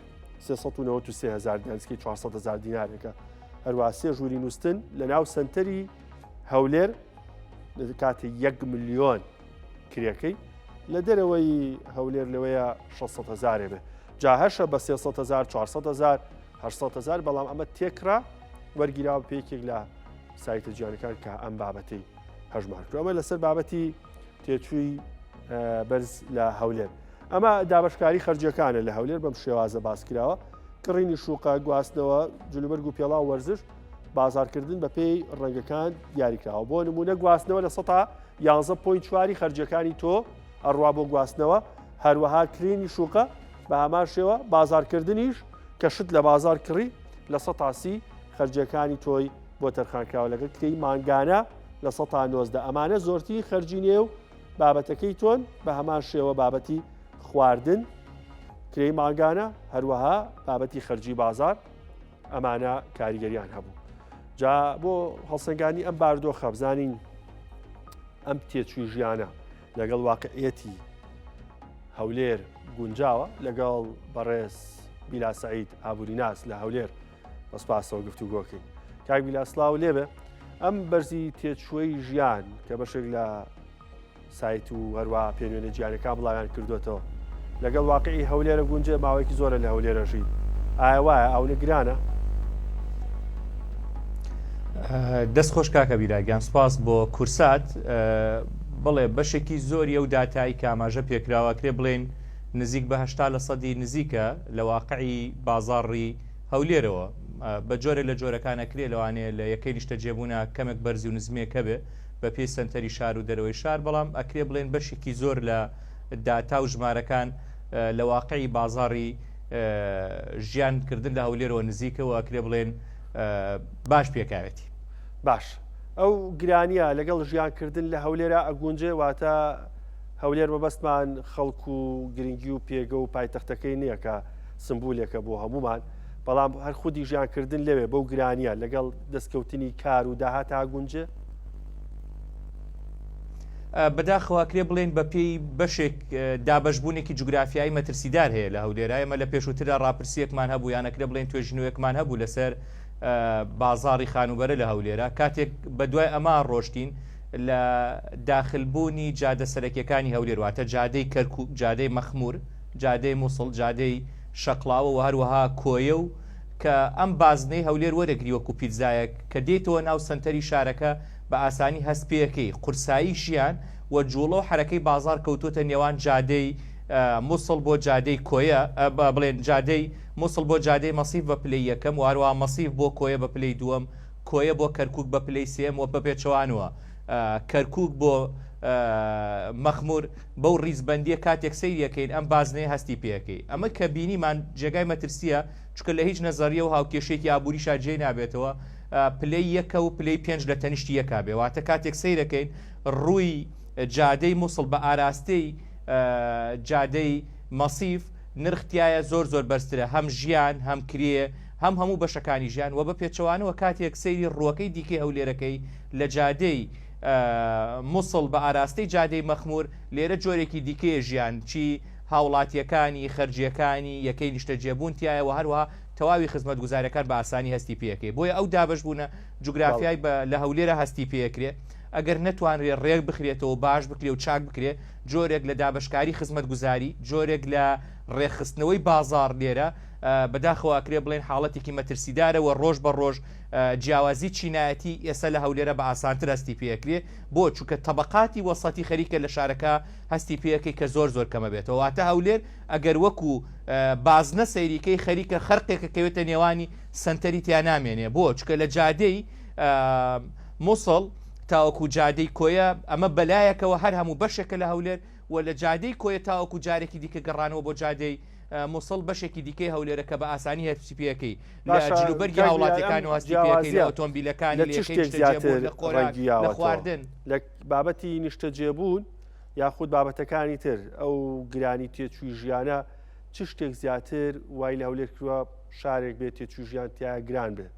393 هزار دینار نزیکەی 400 هزار دینارێکە هەروە سێ ژووری نووستن لە ناو سنتەری هەولێر کاتێ یەک ملیۆن کرێکەی لە دەرەوەی هەولێر لەوەیە 600 هزارێ بێ جا هەشە بە 300 هزار 400 هزار. 800 هزار بەڵام ئەمە تێکرا وەرگیراوە پێیکێک لە سایتە جیانەکان کە ئەم بابەتی هەژمار کرد ئەمە لەسەر بابەتی تێچووی بەرز لە هەولێر ئەمە دابشکاری خەرجیەکانە لە هەولێر بەم شێوازە باس کراوە کڕینی شوقە گواستنەوە جلوبەرگ و پێڵاو وەرزش بازارکردن بە پێی ڕەنگەکان دیاریکراوە بۆ نمونە گواستنەوە لە سەتا 11 point چواری خەرجیەکانی تۆ ئەڕوا بۆ گواستنەوە هەروەها کرینی شوقە بە هەمان شێوە بازارکردنیش کە شت لە بازار کڕی لە سەتا 30 خەرجیەکانی تۆی بۆ تەرخانکراوە لەگەڵ کرێی مانگانە لە 19 ئەمانە زۆرترین خەرجی نێو بابەتەکەی تۆن بە هەمان شێوە بابەتی خواردن کرێی مانگانە هەروەها بابەتی خەرجی بازار ئەمانە کاریگەریان هەبوو جا بۆ هەڵسەنگانی ئەم باردۆخە بزانین ئەم تێچووی ژیانە لەگەڵ واقعیەتی هەولێر گونجاوە لەگەڵ بەڕێز بیلا سعید ئابووریناس لە هەولێر بە سپاسەوە گفتوگۆکەین کاک بیلا سڵاو لێبێ ئەم بەرزی تێچووی ژیان کە بەشێک لە سایت و هەروە پێنوێنە جیانەکان بڵاویان کردوێتەوە لەگەڵ واقعی هەولێرە گونجێ ماوەیەکی زۆرە لە هەولێرە ژیت ئایا وایە ئەونە گرانە؟ دەست خۆش کاکە بیراگیان سپاس بۆ کورسات بڵێ بەشێکی زۆری ئەو داتایی کە ئاماژە پێکراوە کرێ بڵێن نزیک بە هشتا لە سەدی نزیکە لە واقعی بازاڕی هەولێرەوە بە جۆرێک لە جۆرەکان ئەکرێ لەوانەیە لە یەکەی نیشتەجێبوونا کەمێک بەرزی و نزمییەک هەبێ بە پێی سەنتەری شار و دەرەوەی شار بەڵام ئەکرێ بڵێن بەشێکی زۆر لە داتا و ژمارەکان لە واقعی بازاڕی ژیان کردن لە هەولێرەوە نزیکە و ئەکرێ بڵێن باش پێکاوێتی. باش ئەو گرانیە لەگەڵ ژیان کردن لە هەولێرا ئەگونجێ واتە هەولێر مەبەستمان خەڵک و گرنگی و پێگە و پایتەختەکەی نییە کە سمبولێکە بۆ هەمومان بەڵام هەر خودی ژیانکردن لەوێ بەو گرانیە لەگەڵ دەستکەوتنی کار و داهات ئاگونجێ؟ بەداخەوە کرێ بڵێن بە پێی بەشێک دابەشبوونێکی جوگرافیایی مەترسیدار هەیە لە هەولێرا ئێمە لە پێشووتردا ڕاپرسیەکمان هەبوو یانەکرێ بڵێن توێژینەوەیەکمان هەبوو لەسەر بازاڕی خانووبەرە لە هەولێرا کاتێک بە دوای ئەمە ڕۆشتین لە داخلبوونی جادە سەرەکیەکانی هەولێر واتە جادەی کەرکوک جادەی مەخمور جادەی موسڵ، جادەی شەقڵاوە و هەروەها کۆیە و کە ئەم بازنەی هەولێر وەرەگری وەکو پیتزایەک کە دێیتەوە ناو سەنتەری شارەکە بە ئاسانی هەست پێکەی قورسایی ژیان و جوڵە و حەرەکەی بازاڕ کەوتووەتە نێوان جادەی موسڵ بۆ جادەی کۆیە بڵێن جادەی موسڵ بۆ جادەی مەسیف بە پلەی یەکەم و هەروەها مەسیف بۆ کۆیە بە پلەی دووەم کۆیە بۆ کەرکوک بە پلەی سێیەم و بە پێچەوانەوە کەرکوک بۆ مەخمور بەو ڕیزبەندیە کاتێک سەیری ئەکەین ئەم بازنەیە هەستی پێ ئەکەی. ئەمە کە بینیمان جێگای مەترسیە چونکە لە هیچ نەزەریە و هاوکێشەیەکی ئابوریشا جێی نابێتەوە پلەی یەکە و پلەی پێنج لە تەنیشتی یەکا بێ واتە کاتێک سەیرەکەین ڕووی جادەی موسڵ بە ئاراستەی جادەی مەسیف نرخ تایە زۆر زۆر بەرزترە هەم ژیان هەم کرێ هەم هەموو بەشەکانی ژیان وە بە پێچەوانەوە کاتێک سەیری ڕووەکەی دیکەی هەولێرەکەی لە جادەی موسڵ بە ئاراستەی جادەی مەخمور، لێرە جۆرێکی دیکەیە ژیان، چی هاوڵاتییەکانی، خەرجییەکانی، یەکەی نیشتەجێبوون تیایە و هەروەها تەواوی خزمەتگوزارییەکان بە ئاسانی هەستی پێکەی. بۆیە ئەو دابەشبوونە جوگرافیای بە لە هەولێرا هەستی پێکرێ، ئەگەر نەتوانرێ ڕێک بخرێتەوە و باش بکرێ و چاک بکرێ، جۆرێک لە دابەشکاری خزمەتگوزاری، جۆرێک لە ڕێکخستنەوەی بازاڕ لێرە بەداخەوە ئەکرێ بڵێین حاڵەتێکی مەترسیدارە و ڕۆژ بە ڕۆژ جیاوازی چینایەتی ئێستا لە هەولێرە بە ئاسانتر هەستی پێکرێ بۆ چونکە تەبەقاتی وەسەتی خەریکە لە شارەکە هەستی پێەکەی کە زۆر زۆر کەمە بێتەوە واتە هەولێر ئەگەر وەکو بازنە سەیریکەی خەریکە خەرقێکە کەوێتە نێوانی سەنتەری تیا نامێنێ بۆ چونکە لە جادەی موسڵ تاوەکو جادەی کۆیە ئەمە بەلایەکەوە هەر هەموو بەشێکە لە هەولێر و لە جادەی کۆیە تاوەکو جارێکی دیکە گەڕانەوە بۆ جادەی موسڵ بەشێکی دیکەی هەولێرە کە بە ئاسانی هەستی پێەکەی لە جلوبەرگی هاوڵاتیەکان و هەستی پێەکەی لە ئۆتۆمبیلەکانی لە چ شتێک زیاتر لە خۆراک لە خواردن لە بابەتی نیشتەجێبوون یاخود بابەتەکانی تر ئەو گرانی تێچووی ژیانە چ شتێک زیاتر وای لە هەولێر کردووە شارێک بێت تێچووی ژیان تیا گران بێت؟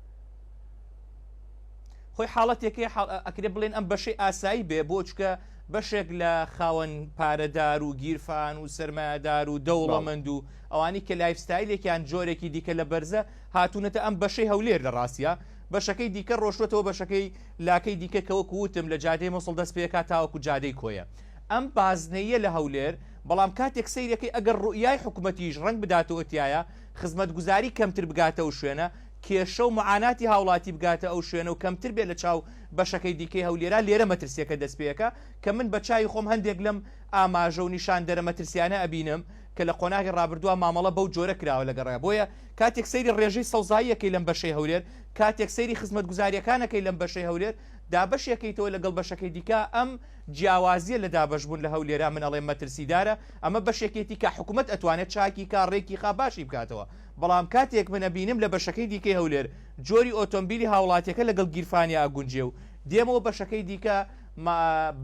خۆی حاڵەتێکی ئەکرێ بڵێن ئەم بەشەی ئاسایی بێ بۆ چکە بەشێک لە خاوەن پارەدار و گیرفان و سەرمایەدار و دەوڵەمەند و ئەوانی کە lifestyle ێکیان جۆرێکی دیکە لە بەرزە هاتوونەتە ئەم بەشەی هەولێر لە ڕاستیا بەشەکەی دیکە ڕۆشتوەتەوە بەشەکەی لاکەی دیکە کە وەکو وتم لە جادەی موسڵ دەست پێکا تاوەکو جادەی کۆیە. ئەم بازنەییە لە هەولێر، بەڵام کاتێک سەیرەکەی ئەگەر ڕوئیای حکومەتیش ڕەنگ بداتەوە تیایا، خزمەتگوزاری کەمتر بگاتە ئەو شوێنە، کێشە و معاناتی هاوڵاتی بگاتە ئەو شوێنە و کەمتر بێت لە چاو بەشەکەی دیکەی هەولێرا، لێرە مەترسیەکە دەست پێکا، کە من بە چاوی خۆم هەندێک لەم ئاماژە و نیشاندەرە مەترسیانە ئەبینم کە لە قۆناغی ڕابردووا مامەڵە بەو جۆرە کراوە لەگەڕیا بۆیە کاتێک سەیری ڕێژەی سەوزایی ئەکەی لەم بەشەی هەولێر کاتێک سەیری خزمەتگوزاریەکان ئەکەی لەم بەشەی هەولێر دابەشی ئەکەیتەوە لەگەڵ بەشەکەی دیکە ئەم جیاوازیە لە دابەشبوون لە هەولێرا من ئەڵێم مەترسیدارە ئەمە بەشێکێتی کە حکومەت ئەتوانێت چاکی کا ڕێکی خا باشی بکاتەوە بەڵام کاتێک من ئەبینم لە بەشەکەی دیکەی هەولێر جۆری ئۆتۆمبیلی هاوڵاتیەکە لەگەڵ گیرفانیا ئەگونجێ و دێمەوە بەشەکەی دیکە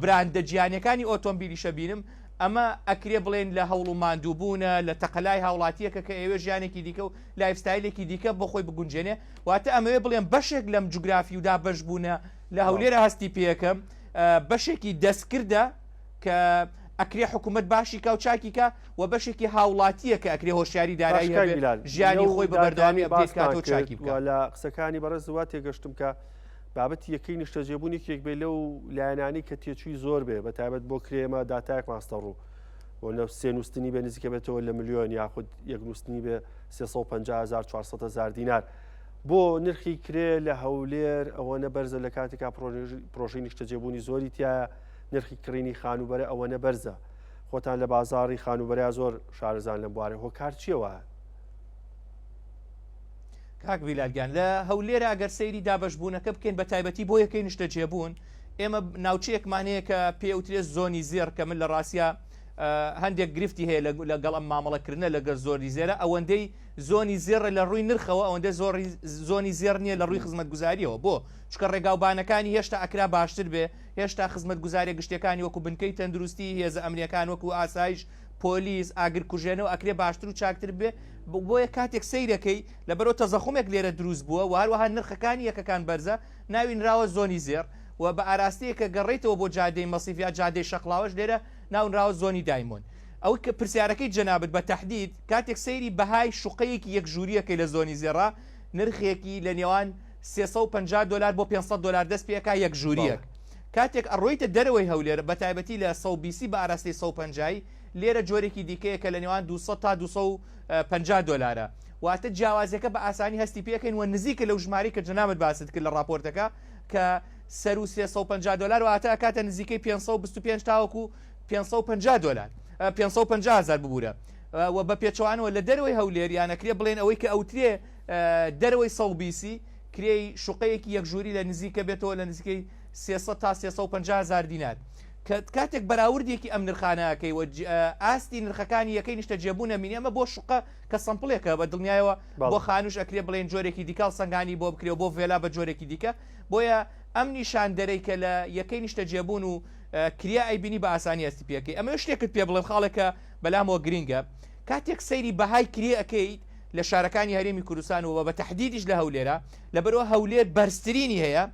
براندە جیهانیەکانی ئۆتۆمبیلیش ئەبینم ئەمە ئەکرێ بڵێن لە هەوڵ و ماندووبوونە لە تەقەلای هاوڵاتیەکە کە ئەیەوێ ژیانێکی دیکە و lifestyle ێکی دیکە بۆ خۆی بگونجێنێ واتە ئەمەوێ بڵێم بەشێک لەم جوگرافی و دابەشبوونە لە هەولێرە هەستی پێەکەم بەشێکی دەستکردە کە ئەکرێ حکوومەت باشی کا و چاکی کا و بەشێکی هاوڵاتیە کە ئەکرێ هۆشیاری دارایی هەبێ ژیانی خۆی بە بەردەوامی update کاتەوە چاکی بکا. لە قسەکانی بەڕێز وا تێگەشتم کە بابەتی یەکەی نیشتەجێبوون یەکێک بێ لەو لایەنانەی کە تێچووی زۆر بێ بە تایبەت بۆ کرێمە داتایەکمان خستە ڕوو بۆ نە سێ نووستنی بێ نزیکە بێتەوە لە ملیۆن یاخود یەک نووستنی بێ 350 هزار 400 هزار دینار بۆ نرخی کرێ لە هەولێر ئەوەنە بەرزە لە کاتێکا پرۆژەی نیشتەجێبوونی زۆری تایە نرخی کڕینی خانووبەرە ئەوەنە بەرزە خۆتان لە بازاڕی خانووبەرە زۆر شارەزان لەم بوارە هۆکار چییە وایە؟ کاک بیلال گیان لە هەولێر ئەگەر سەیری دابەشبوونەکە بکەین بە تایبەتی بۆ یەکەی نیشتەجێبوون ئێمە ناوچەیەکمان هەیە کە پێوترێت زۆنی زێڕ کە من لە ڕاستیا هەندێک گرفتی هەیە لەگەڵ ئەم مامەڵەکردنە لەگەر زۆری زێرە ئەوەندەی زۆنی زێڕە لە ڕووی نرخەوە ئەوەندە زۆری زۆنی زێڕ نییە لە ڕووی خزمەتگوزاریەوە بۆ چکە ڕێگاوبانەکانی هێشتا ئەکرا باشتر بێ هێشتا خزمەتگوزاریە گشتیەکانی وەکو بنکەی تەندروستی هێزە ئەمنیەکان وەکو ئاسایش پۆلیس، ئاگرکوژێنەوە ئەکرێ باشتر و چاکتر ببێ، بۆیە کاتێک سەیرەکەی لەبەرئەوە تەزەخومێک لێرە دروست بووە و هەروەها نرخەکانی یەکەکان بەرزە، ناوی نراوە زۆنی زێڕ و بە ئاراستەیەک کە گەڕێیتەوە بۆ جادەی مەسیف یا جادەی شەقڵاوەش لێرە ناونراوە زۆنی diamond. ئەوەی کە پرسیارەکەی جەنابت بە تەحدید کاتێک سەیری بەهای شوقەیەکی یەک ژوورییەکەی لە زۆنی زێڕا نرخێکی لە نێوان 350 دۆلار بۆ 500 دۆلار دەست پێ ئەکا یەک ژوورییەک. کاتێک ئەڕۆیتە دەرەوەی هەولێر بە تایبەتی لە 120 بە ئاراستەی 150 لێرە جۆرێکی دیکەیە کە لە نێوان 200 تا 250 دۆلارە واتە جیاوازیەکە بە ئاسانی هەستی پێکەین و نزیکە لەو ژمارەی کە جەنابت باست کرد لە ڕاپۆرتەکە کە سەروو 350 دۆلار واتە ئەکاتە نزیکەی 525 تاوەکو 550 دۆلار 550 هزار ببوورە و بە پێچەوانەوە لە دەرەوەی هەولێر یانەکرێ بڵێن ئەوەی کە ئەوترێ دەرەوەی 120 کرێی شوقەیەکی یەک ژووری لە نزیکە بێتەوە لە نزیکەی 300 تا 350 هزار دینار کە کاتێک بەراوردێکی ئەم نرخانە ئەکەی و ئاستی نرخەکانی یەکەی نیشتەجێبوون ئەبینی ئەمە بۆ شوقە کە sample ێکە بە دڵنیایەوە بۆ خانوش ئەکرێ بڵێن جۆرێکی دیکە هەڵسەنگانی بۆ بکرێ و بۆ ڤێلا بە جۆرێکی دیکە بۆیە ئەم نیشاندەرەی کە لە یەکەی نیشتەجێبوون و کریا ئەیبینی بە ئاسانی هەستی پێکەی ئەمە شتێکت پێ بڵێم خاڵێکە بەلامەوە گرینگە کاتێک سەیری بەهای کرێ ئەکەیت لە شارەکانی هەرێمی کوردستان و بە تەحدیدیش لە هەولێرە لەبەرئەوە هەولێر بەرزترینی هەیە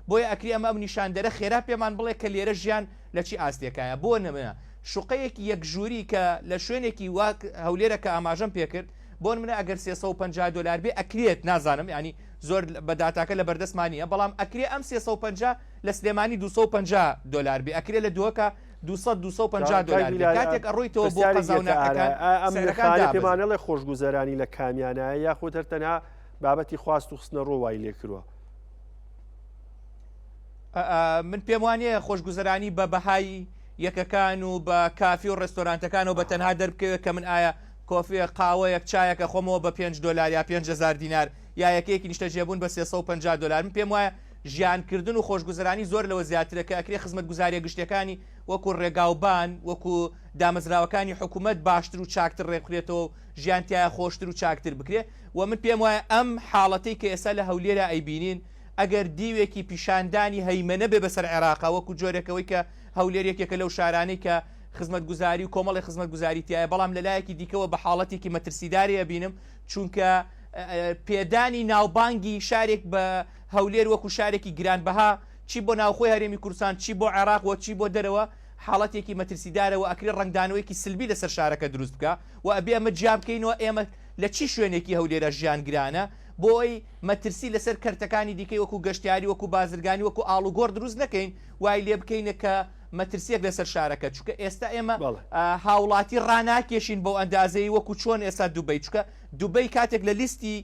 بۆیە ئەکرێ ئەمە ئەم نیشاندەرە خێرا پێمان بڵێ کە لێرە ژیان لە چی ئاستێکایە بۆ نمونە شوقەیەکی یەک ژووری کە لە شوێنێکی وەک هەولێرە کە ئاماژەم پێکرد بۆ نمونە ئەگەر 350 دۆلار بێ ئەکرێت نازانم ینی زۆر بە داتاکە لە بەردەستمان نییە بەڵام ئەکرێ ئەم 350 لە سلێمانی 250 دۆلار بێ ئەکرێ لە دهۆکە 200 250 دۆلار بێ کاتێک ئەڕۆیتەوە بۆ قەزا و ناحیەکان ئەم سعرەکان نرخانە دابەزن. پێمانەڵێ خۆشگوزەرانی لە کامیانایە یاخود هەر تەنها بابەتی خواست و خستنەڕوو وای لێکردووە؟ من پێم وانییە خۆشگوزەرانی بە بەهای یەکەکان و بە کافی و ڕێستۆرانتەکانەوە بە تەنها دەربکەوێت کە من ئایا coffee یەک قاوەیەک چایەکە خۆمەوە بە 5 دۆلار یا 5000 دینار یا یەکەیەکی نیشتەجێبوون بە 350 دۆلار من پێم وایە ژیانکردن و خۆشگوزەرانی زۆر لەوە زیاترە کە ئەکرێ خزمەتگوزاریە گشتیەکانی وەکو ڕێگاوبان وەکو دامەزراوەکانی حکوومەت باشتر و چاکتر ڕێکبخرێتەوە و ژیان تیایا خۆشتر و چاکتر بکرێ و من پێم وایە ئەم حاڵەتەی کە ئێستا لە هەولێرا ئەیبینین ئەگەر دیوێکی پیشاندانی هەیمەنە بێ بەسەر عێراقا وەکو جۆرێک ئەوەی کە هەولێر یەکێکە لەو شارانەی کە خزمەتگوزاری و کۆمەڵی خزمەتگوزاری تیایە بەڵام لە لایەکی دیکەوە بە حاڵەتێکی مەترسیداری ئەبینم چونکە پێدانی ناوبانگی شارێک بە هەولێر وەکو شارێکی گرانبەها چی بۆ ناوخۆی هەرێمی کوردستان چی بۆ عێراق و چی بۆ دەرەوە حاڵەتێکی مەترسیدارە و ئەکرێ ڕەنگدانەوەیەکی سلبی لەسەر شارەکە دروست بکا و ئەبێ ئەمە جیا بکەینەوە ئێمە لە چی شوێنێکی هەولێرە ژیان گرانە بۆ ئەوەی مەترسی لەسەر کەرتەکانی دیکەی وەکو گەشتیاری وەکو بازرگانی وەکو ئاڵوگۆڕ دروست نەکەین وای لێ بکەین کە. مەترسیەک لەسەر شارەکە چونکە ئێستا ئێمە هاوڵاتی ڕاناکێشین بەو ئەندازەی وەکو چۆن ئێستا دوبەی چونکە دوبەی کاتێک لە لیستی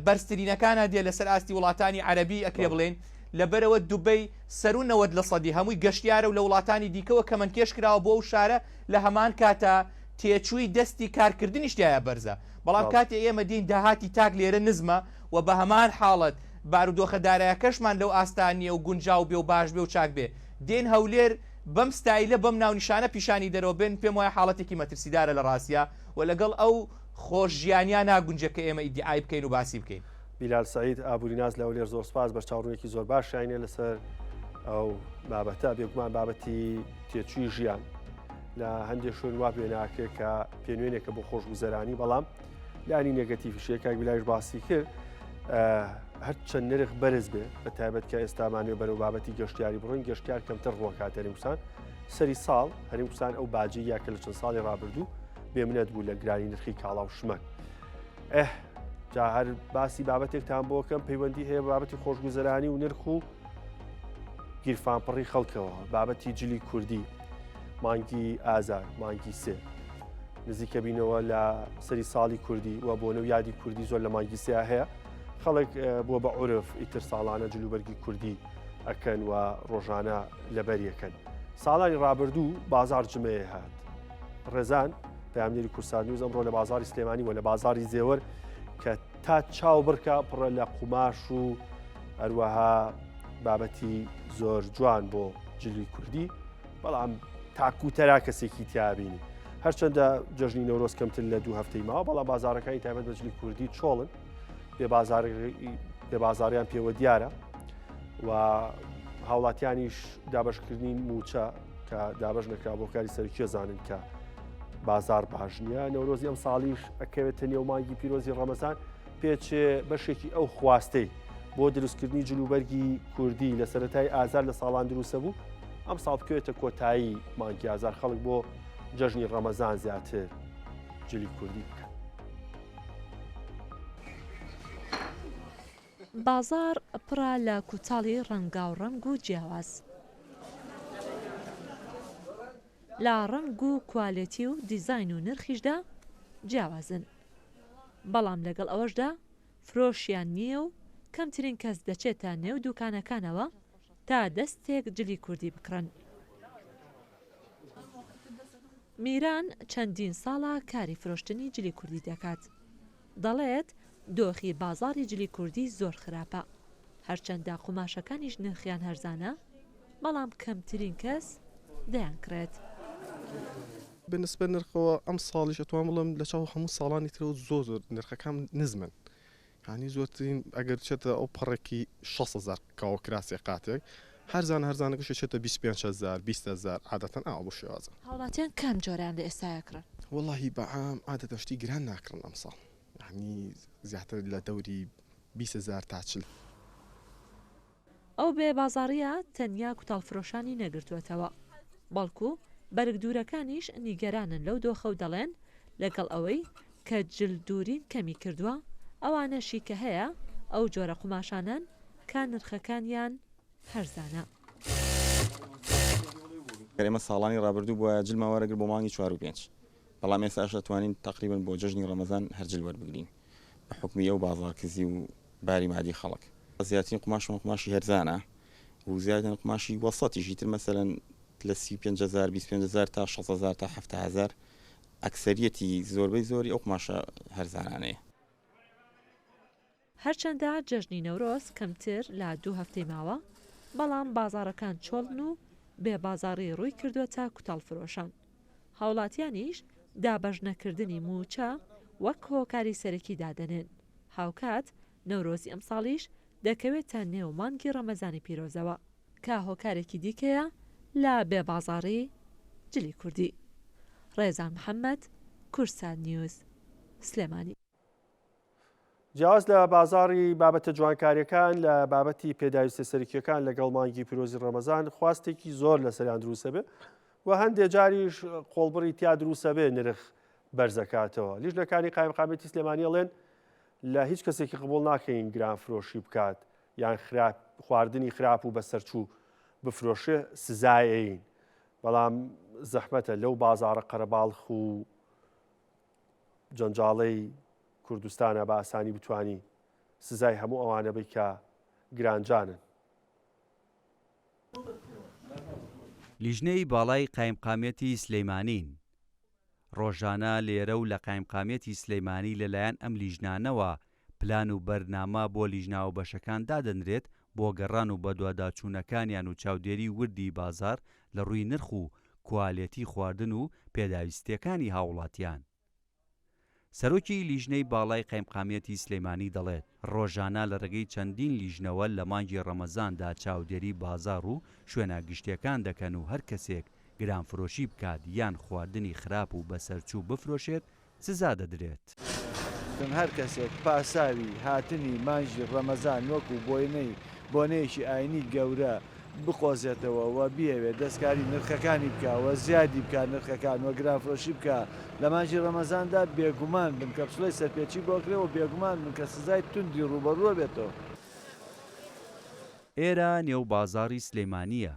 بەرزترینەکانە دێ لەسەر ئاستی وڵاتانی عەرەبی ئەکرێ بڵێین لەبەرەوە دوبەی سەرو 90 لە سەدی هەمووی گەشتیارە و لە وڵاتانی دیکەوە کەمەندکێش کراوە بۆ ئەو شارە لە هەمان کاتا تێچووی دەستی کارکردنیش تیایا بەرزە بەڵام کاتێ ئێمە دێین داهاتی تاک لێرە نزمە و بە هەمان حاڵەت بارودۆخە دارایەکەشمان لەو ئاستە نیە و گونجاو بێ و باش بێ و چاک بێ دێن هەولێر بەم ستایلە بەم ناونیشانە پیشانی دەرەوە بێن پێم وایە حاڵەتێکی مەترسیدارە لە ڕاستیا و لەگەڵ ئەو خۆش ژیانیا ناگونجێ کە ئێمە ئیدیعای بکەین و باسی بکەین. بیلال سەعید ئابوریناس لە هەولێر زۆر سپاس بەرچاوڕوونێکی زۆر باشیانە لەسەر ئەو بابەتە بێگومان بابەتی تێچووی ژیان لە هەندێک شوێن وا پێناکرێت کە پێنوێنێکە بۆ خۆشگوزەرانی بەڵام لانی نێگەتیفیشەیە کاک بیلایش باسی کرد هەرچەند نرخ بەرز بێ بە تایبەت کە ئێستامانێ بەرەو بابەتی گەشتیاری بڕۆین گەشتیار کەمتر ڕوەکات هەرێم کوردستان سەری ساڵ هەرێم کوردستان ئەو باجی یا کە لە چەند ساڵی ڕابردوو بێمنەت بوو لە گرانی نرخی کاڵا و شمەک ئه جا هەر باسی بابەتێکتان بۆکەم پەیوەندی هەیە بابەتی خۆشگوزەرانی و نرخ و گیرفانپڕی خەڵکەوە بابەتی جلی کوردی مانگی ئازار مانگی سێ نزیکە بینەوە لە سەری ساڵی کوردی و بۆنە و یادی کوردی زۆر لە مانگی سێ هەیە خەڵک بووە بە عورف ئیتر ساڵانە جلوبەرگی کوردی ئەکەن و ڕۆژانە لەبەریەکەن ساڵانی ڕابردوو بازار جمەیە هات ڕێزان پامنێری کورسان نیوز ئەمڕۆ لە بازاری سلێمانی و لە بازاری زێوەر کە تا چاو بڕکە پڕە لە قوماش و هەروەها بابەتی زۆر جوان بۆ جلی کوردی بەڵام تاکو تەرا کەسێکی تیابینی هەرچەندە جەژنی نەورۆز کەمتر لە دوو هەفتەی ماوە بەڵام بازارەکانی تایبەت بە جلی کوردی چۆڵن بێ بازاریان پێوە دیارە و هاوڵاتیانیش دابشکردنی موچە کە دابش نەکرا بۆ کاری سەرکیە زانن کە بازار باش نییە نەورۆزی ئەم ساڵیش ئەکەوێتە نێو مانگی پیرۆزی ڕەمەزان پێچێ بەشێکی ئەو خواستەی بۆ دروستکردنی جلوبەرگی کوردی لە سەرەتای ئازار لە ساڵان دروستە بوو ئەم ساڵ بکەوێتە کۆتایی مانگی ئازار خەڵک بۆ جەژنی ڕەمەزان زیاتر جلی کوردی بکەن. بازاڕ پڕە لە کوتاڵی ڕەنگاوڕەنگ و جیاواز. لە ڕەنگ و کوالێتی و دیزاین و نرخیشدا جیاوازن. بەڵام لەگەڵ ئەوەشدا فرۆشیان نییە و کەمترین کەس دەچێتە نێو دوکانەکانەوە تا دەستێک جلی کوردی بکڕن. میران چەندین ساڵە کاری فرۆشتنی جلی کوردی دەکات، دەڵێت، دۆخی بازاڕی جلی کوردی زۆر خراپە، هەرچەندە قوماشەکانیش نرخیان هەرزانە، بەڵام کەمترین کەس دەیانکڕێت. بە نسبەت نرخەوە ئەمساڵیش ئەتوانم بڵێم لە چاو هەموو ساڵانی ترەوە زۆر زۆر نرخەکان نزمن یانی زۆرترین ئەگەر بچێتە ئەو پەڕێکی 6 هەزار کاوە کراسێ قاتێک هەرزان هەرزانەکەش ئەچێتە 25 هەزار 20 هەزار عادەتەن ئاوا بەو شێوازە. هاوڵاتیان کام جۆرەیان لە ئێستایا کڕن؟ وەڵاهی بە عام عادەتەن شتی گران ناکڕن ئەمساڵ یانی زیاتر لە دەوری 20 هەزار تا 40. ئەو بێ بازاڕییە تەنیا کوتاڵفرۆشانی نەگرتووەتەوە، بەڵکو بەرگدوورەکانیش نیگەرانن لەو دۆخە و دەڵێن، لەگەڵ ئەوەی کە جل دوورین کەمی کردووە، ئەوانەشی کە هەیە ئەو جۆرە قوماشانەن کە نرخەکانیان هەرزانە. ئێمە ساڵانی ڕابردوو بوایە جلمان وەرەگرت بۆ مانگی چوار و پێنج، بەڵام ئێستاش ئەتوانین تەقریبەن بۆ جەژنی ڕەمەزان هەر جل وەربگرین بە حوکمی ئەو بازاڕکزی و باری مادی خەڵک. زیاترین قوماشمان قوماشی هەرزانە و زیاترین قوماشی وەسەتیش ئیتر مەسەلەن لە 35 هەزار 25 هەزار تا 60 هەزار تا 70 هەزار ئەکسەریەتی زۆربەی زۆری ئەو قوماشە هەرزانانەیە. هەرچەندە جەژنی نەورۆز کەمتر لە دوو هەفتەی ماوە، بەڵام بازاڕەکان چۆڵن و بێ بازاڕی ڕووی کردووەتە کوتاڵفرۆشان. هاوڵاتیانیش دابەشنەکردنی مووچە وەک هۆکاری سەرەکی دادەنێن. هاوکات نەورۆزی ئەمساڵیش دەکەوێتە نێو مانگی ڕەمەزانی پیرۆزەوە، کە هۆکارێکی دیکەیە لە بێ بازاڕی جلی کوردی. ڕێزان محەمەد، کوردسات نیوز، سلێمانی. جیاواز لە بازاڕی بابەتە جوانکاریەکان لە بابەتی پێداویستە سەرکیەکان لەگەڵ مانگی پیرۆزی ڕەمەزان خواستێکی زۆر لەسەریان دروستە بێ و هەندێ جاریش قۆڵبڕی تیا دروستە بێ نرخ بەرزەکاتەوە لیژنەکانی قایمقامێتی سلێمانی ئەڵێن لە هیچ کەسێکی قبوڵ ناکەین گران فرۆشی بکات یان خراپ خواردنی خراپ و بەسەرچوو بفرۆشێ سزایەین. بەڵام زەحمەتە لەو بازاڕە قەرەباڵخ و جەنجاڵەی کوردستانە بە ئاسانی بتانی سزای هەموو ئەوانە بی کە گرانجانن. لیژنەی باڵای قایمقامیەتی سلیمانین ڕۆژانە لێرە و لە قایمقامیەتی سلیمانی لەلایەن ئەم لیژنانەوە پلان و بەرنامە بۆ لیژنە هاوبەشەکان دادەنرێت بۆ گەڕان و بەدواداچوونەکانیان و چاودێری وردی بازاڕ لە ڕووی نرخ و کوالێتی خواردن و پێداویستییەکانی هاووڵاتیان. سەرۆکی لیژنەی باڵای قایمقامیەتی سلێمانی دەڵێت، ڕۆژانە لە ڕێگەی چەندین لیژنەوە لە مانگی ڕەمەزاندا چاودێری بازاڕ و شوێنە گشتییەکان دەکەن و هەر کەسێک گرانفرۆشی بکات یان خواردنی خراپ و بەسەرچوو بفرۆشێت سزا دەدرێت. هەر کەسێک پاساوی هاتنی مانگی ڕەمەزان وەکو بۆنەی بۆنەیەکی ئاینی گەورە بقۆزێتەوە و بیەوێت دەستکاری نرخەکانی بکا و زیادی بکا نرخەکان و گرانفرۆشی بکا لە مانگی ڕەمەزاندا بێگومان بن کە پسڵەی سەرپێچی بۆ ئەکرێ و بێگومان بن کە سزای توندی ڕووبەڕوو ئەبێتەوە. ئێرە نێو بازاڕی سلێمانییە،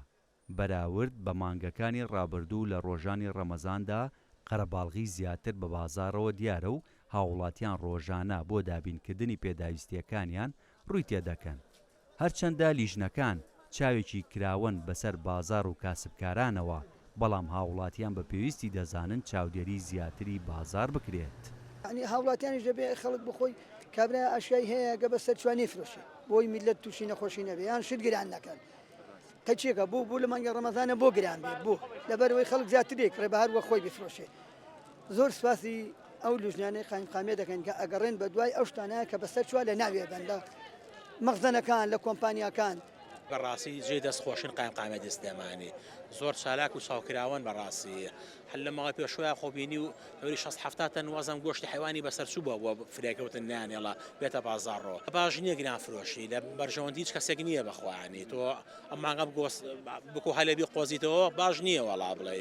بەراورد بە مانگەکانی ڕابردوو لە ڕۆژانی ڕەمەزاندا قەرەباڵغی زیاتر بە بازاڕەوە دیارە و هاووڵاتیان ڕۆژانە بۆ دابینکردنی پێداویستییەکانیان ڕووی تێدەکەن. هەرچەندە لیژنەکان چاوێکی کراوەن بەسەر بازاڕ و کاسبکارانەوە، بەڵام هاووڵاتیان بە پێویستی دەزانن چاودێری زیاتری بازاڕ بکرێت. یەعنی هاوڵاتیانیش دەبێ خەڵک بخۆی کابرا ئەشیای هەیە گە بەسەر چوە نەیفرۆشێ بۆی میللەت توشی نەخۆشی نەبێ یان شت گران نەکەن. قەچێکە بۆ بۆ لە مانگی ڕەمەزانە بۆ گران بێ بۆ لەبەرەوەی خەڵک زیاتر دەیکڕێ بە هەر وە خۆی بفرۆشێ زۆر سوپاسی ئەو لوژنانەی قایمقامیە دەکەین کە ئەگەڕێن بە دوای ئەو شتانە کە بەسەر چوە لە ناوێ بن لە مەخزەنەکان لە کۆمپانیاکان. بەڕاستی جێی دەست خۆشن قایمقامیەتی سلێمانی زۆر چالاک و چاوکراوەن بەڕاستی هەر لە ماوەی پێشویا خۆ بینی و دەوری 6 70 تەن وازم گۆشتی حیوانی بەسەرچوو بووە بۆ فرێکەوتن نانێڵە بێتە بازاڕەوە باش نییە گران فرۆشی لە بەرژەوەندی هیچ کەسێک نییە بەخوایانی تۆ ئەم مانگە بگۆس بکۆ هەلێ بیقۆزیتەوە باش نییە وەڵا بڵێ.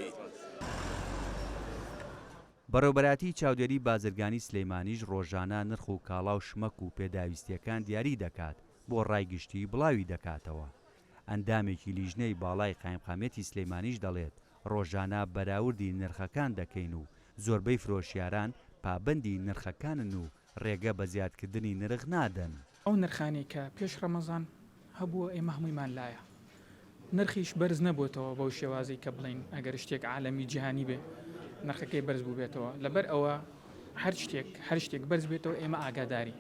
بەڕێوبەرایەتی چاودێری بازرگانی سلێمانیش ڕۆژانە نرخ و کاڵا و شمەک و پێداویستییەکان دیاری دەکات بۆ ڕای گشتی بڵاوی دەکاتەوە. ئەندامێکی لیژنەی باڵای قایمقامیەتی سلێمانیش دەڵێت، ڕۆژانە بەراوردی نرخەکان دەکەین و زۆربەی فرۆشیاران پابەندی نرخەکانن و ڕێگە بە زیادکردنی نرخ نادەن. ئەو نرخانەی کە پێش ڕەمەزان هەبووە ئێمە هەموویمان لایە. نرخیش بەرز نەبووەتەوە بەو شێوازەی کە بڵێین ئەگەر شتێک عالەمی جیهانی بێ نرخەکەی بەرز بووبێتەوە. لەبەر ئەوە هەر شتێک هەر شتێک بەرز بێتەوە ئێمە ئاگادارین.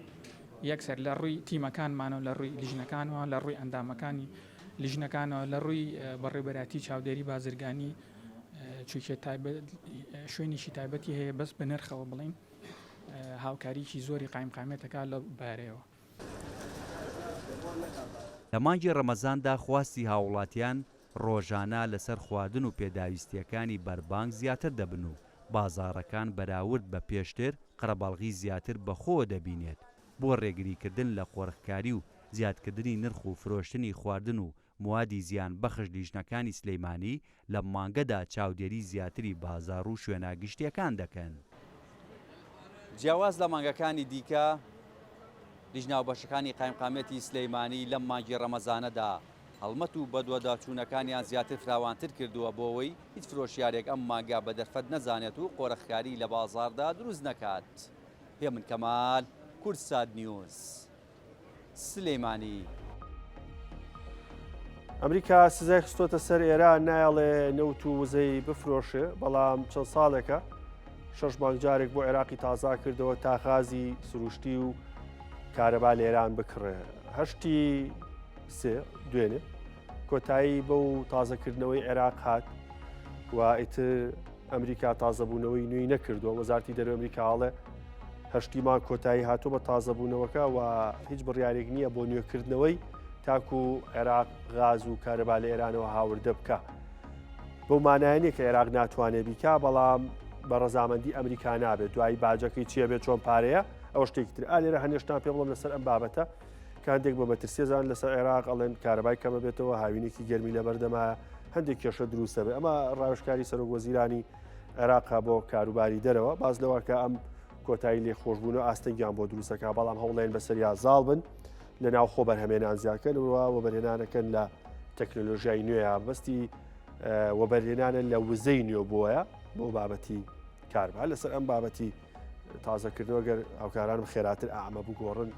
یەکسەر لە ڕووی تیمەکانمانەوە، لە ڕووی لیژنەکانەوە، لە ڕووی ئەندامەکانی لیژنەکانەوە، لە ڕووی بەڕێوەبەرایەتی چاودێری بازرگانی چونکە تایبەت شوێنێکی تایبەتی هەیە بەس بە نرخەوە بڵێین هاوکاریی زۆری قایمقامیەت دەکات لەو بارەیەوە. لە مانگی ڕەمەزاندا خواستی هاووڵاتیان ڕۆژانە لەسەر خواردن و پێداویستییەکانی بەربانگ زیاتر دەبن و بازاڕەکان بەراورد بە پێشتر قەرەباڵغی زیاتر بەخۆوە دەبینێت بۆ ڕێگریکردن لە قۆرخکاری و زیادکردنی نرخ و فرۆشتنی خواردن و موادی زیان بەخش لیژنەکانی سلیمانی لەم مانگەدا چاودێری زیاتری بازاڕ و شوێنە گشتیەکان دەکەن. جیاواز لە مانگەکانی دیکە، لیژنە هاوبەشەکانی قایمقامیەتی سلیمانی لەم مانگی ڕەمەزانەدا هەڵمەت و بەدواداچوونەکانیان زیاتر فراوانتر کردووە بۆ ئەوەی هیچ فرۆشیارێک ئەم مانگە بە دەرفەت نەزانێت و قۆرخکاری لە بازاڕدا دروست نەکات. هێمن کەمال، کوردسات نیوز. سلێمانی. ئەمریکا سزای خستۆتە سەر ئێران نایەڵێ نەوت و وزەی بفرۆشێ بەڵام چەند ساڵێکە شەش مانگ جارێک بۆ عێراقی تازا کردەوە تا غازی سروشتی و کارەبا لە ئێران بکڕێ هەشتی سێ دوێنێ کۆتایی بەو تازەکردنەوەی عێراق هات و ئیتر ئەمریکا تازەبوونەوەی نوێی نەکردووە وەزارتی دەرەوەی ئەمریکا ئەڵێ هەشتی مانگ کۆتایی هاتووە بە تازەبوونەوەکە و هیچ بڕیارێک نییە بۆ نوێکردنەوەی تاکو عێراق غاز و کارەبا لە ئێرانەوە هاوردە بکە بەو مانایە نییە کە عێراق ناتوانێت بیکا بەڵام بە ڕەزامەندی ئەمریکا نابێت دوایی باجەکەی چییە بێت چۆن پارەیە ئەو شتێکی تر ئالێرە هەنێشتان پێ بڵم لەسەر ئەم بابەتە کە هەندێک بە مەترسیەزان لەسەر عێراق ئەڵێن کارەبای کەمە بێتەوە هاوینێکی گەرمی لەبەردەمایە هەندێک کێشە دروستە بێ ئەمە ڕاوێژکاری سەرۆک وەزیرانی عێراقا بۆ کاروباری دەرەوە باز لەوە کە ئەم کۆتایی لێ خۆشبوون و ئاستەنگیان بۆ دروستەکە بەڵام هەوڵێن بەسەریا زاڵ بن لە ناوخۆ بەرهەمێنان زیاکەن و وەبەرهێنانەکەن لە تەکنەلۆژیای نوێ بەستی. وەبەرهێنانە لە وزەی نوێبووە بۆ بابەتی کاربا لەسەر ئەم بابەتی تازەکردنەوە گەر هاوکارانم خێراتر ئامە بگۆڕن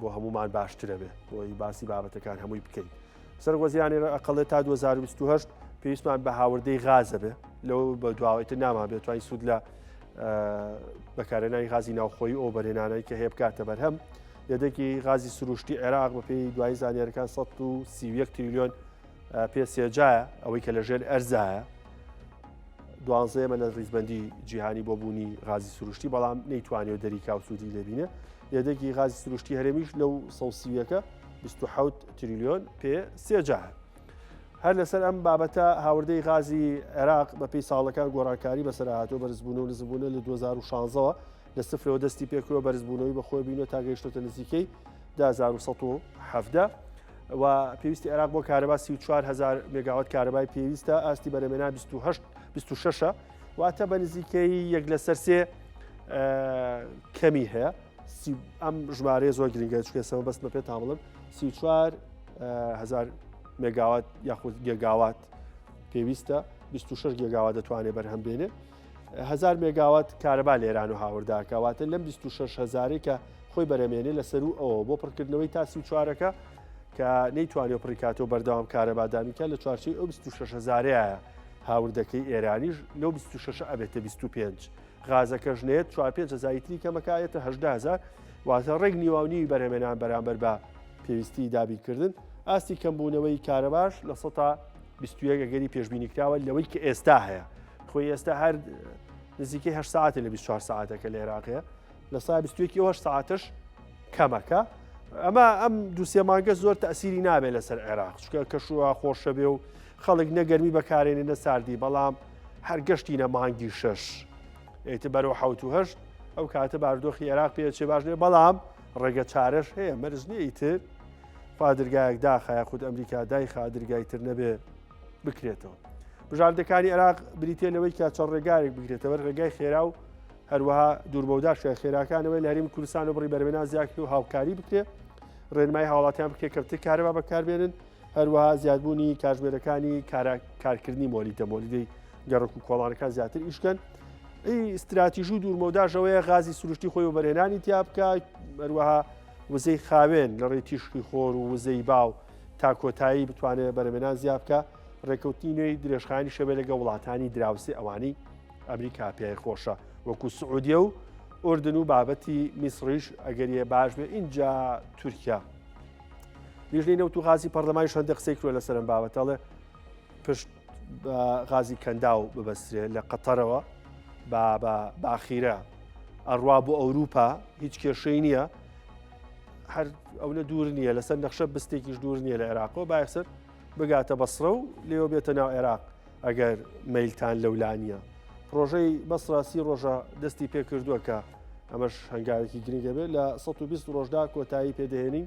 بۆ هەمومان باشترە بێ بۆی باسی بابەتەکان هەمووی بکەین سەر وەزیرانی ئەقلێ تا 2028 پێویستمان بە هاوردەی غازە بێ لەو بە دواوەیتر نامان بێت توانین سوود لە بەکارهێنانی غازی ناوخۆی ئەو بەرهێنانەی کە هەیە بکاتە بەرهەم یەدەکی غازی سروشتی عێراق بەپێی دوای زانیارەکان 131 تریلیۆن پێ سێجایە ئەوەی کە لەژێر ئەرزایە دوانزەیەمە لە ریزبندی جیهانی بۆ بوونی غازی سروشتی بەڵام نەیتوانێت دەریکا و سوودی لێبینێ یەدەکی غازی سروشتی هەرێمیش لەو سەوسیەکە 27 تریلیۆن پێ سێجایە. هەر لەسەر ئەم بابەتە هاوردەی غازی عێراق بەپێی ساڵەکان گۆڕانکاری بەسەر هاتووە بەرزبوونەوە نزمبوونە لە 2016ەوە لە سفرەوە دەستی پێکرۆ بەرزبوونەوەی بەخۆی بینەوە تا گەیشتۆتە نزیکەی 2117 و پێویستی عێراق بۆ کارەبا 34هزار مێگاوات کارەبای پێویستە ئاستی بەرەمێنا 28 26 واتە بە نزیکەی یەک لەسەر سێ کەمی هەیە ئەم ژمارەیە زۆر گرنگە چکە سەمە بەستمە پێتان بڵم 34 هزار مێگاوات یاخود گێگاوات پێویستە 26 گێگاوات دەتوانێت بەرهەم بێنێ هزار مێگاوات کارەبا لێران و هاورداکە واتە لەم 26 هزارێک کە خۆی بەرەمێنێ لە سەرو ئەوە بۆ پڕکردنەوەی تا 34ەکە کە نەیتوانێت پڕیکاتەوە بەردەوام کارەبا دامیکە لە چوارچەی ئەو 26 هزارەیە هاوردەکەی ئێرانیش لەو 26 ئەبێتە 25 غازەکەش نێت چوار پێنج هەزاری تری کەمەکە ئەیەتە 18 هەزار واتە ڕێک نیواونیوی بەرهەمێنان بەرامبەر بە پێویستی دابینکردن ئاستی کەمبوونەوەی کارەباش لە سەتا 21 ئەگەری پێشبینی کراوە لەوەی کە ئێستا هەیە خۆی ئێستا هەر نزیکەی 8 ساعتە لە 24 ساعتەکە لە عێراقەیە لە سا 21 ئەو 8 ساعتش کەمەکە ئەمە ئەم دووسێ مانگە زۆر تەسیری نابێت لەسەر عێراق چکە کەشوە خۆشە بێ و خەڵک نەگەرمی بەکارێنێ نە ساردی بەڵام هەر گەشتینە مانگی شەش ئیتر بەرەو حەوت و هەشت ئەو کاتە بارودۆخی عێراق پێچێ باش نیە بەڵام ڕێگە چارەش هەیە مەرج نییە ئیتر خوا درگایەک داخە یاخود ئەمریکا دایخا درگای تر نەبێ بکرێتەوە بژاردەکانی عێراق بریتە لەوەی کە چەند ڕێگارێک بگرێتەوە ڕێگای خێرا و هەروەها دوورمەوداش خێراکانەوەی لە هەرێمی کوردستان و بڕی بەرهەمێنان زیاکرێ و هاوکاری بکرێ ڕێنمای هاوڵاتیان بکرێت کەمتر کارەبا بەکاربێنن هەروەها زیادبوونی کاژمێرەکانی کارکردنی مۆلیدە مۆلیدەی گەڕک و کۆڵانەکان زیاتر ئیشکەن استراتیژ و دوورمەوداژەوەیە غازی سروشتی خۆی و بەرهێنانی تیا بکە هەروەها وزەی خاوێن لە ڕێی تیشکی خۆر و وزەی باو تا کۆتایی بتوانێت بەرەمێنان زیاد بکە ڕێککەوتنی نوێی درێژخانی شەبێ لەگە وڵاتانی دراوسێ ئەوانی ئەمریکا پێی خۆشە وەکو سعودیە و ئوردن و بابەتی میسریش ئەگەریە باش بێ اینجا تورکیا لیژنەی نەوت و غازی پەرلەمانیش هەندێک قسەی کردووە لەسەر ئەم بابەتە ئەڵێ پشت بە غازی کەنداو ببەسترێ لە قەتەرەوە بە بە باخیرە ئەڕوا بۆ ئەوروپا هیچ کێشەی نییە هەر ئەونە دوور نییە لەسەر نەخشە بستێکیش دوور نییە لە عێراقەوە بایەسەر بگاتە بەسرە و لێوە بێتە ناو عێراق ئەگەر مەیلتان لەولا نییە پرۆژەی بەسرا سی ڕۆژە دەستی پێکردووە کە ئەمەش هەنگاوێکی گرنگە بێت لە 120 ڕۆژدا کۆتایی پێدەهێنین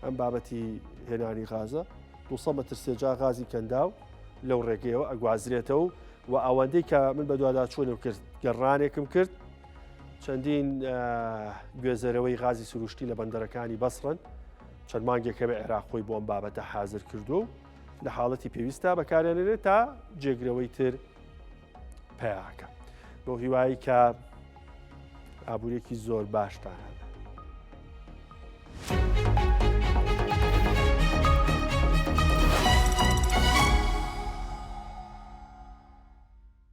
ئەم بابەتی هێنانی غازە 200 مەتر سێجا غازی کەنداو لەو ڕێگەیەوە ئەگوازرێتەوە و ئەوەندەی کە من بەدواداچوونم کرد گەڕانێکم کرد چەندین گوێزەرەوەی غازی سروشتی لە بەندەرەکانی بەسڕن چەند مانگێکە بە عێراق خۆی بۆ ئەم بابەتە حاضر کردو و لە حاڵەتی پێویستە بەکارێنێت تا جێگرەوەی تر پیاکە بۆ هیوایی کە ئابووریەکی زۆر باشتان هەبێت.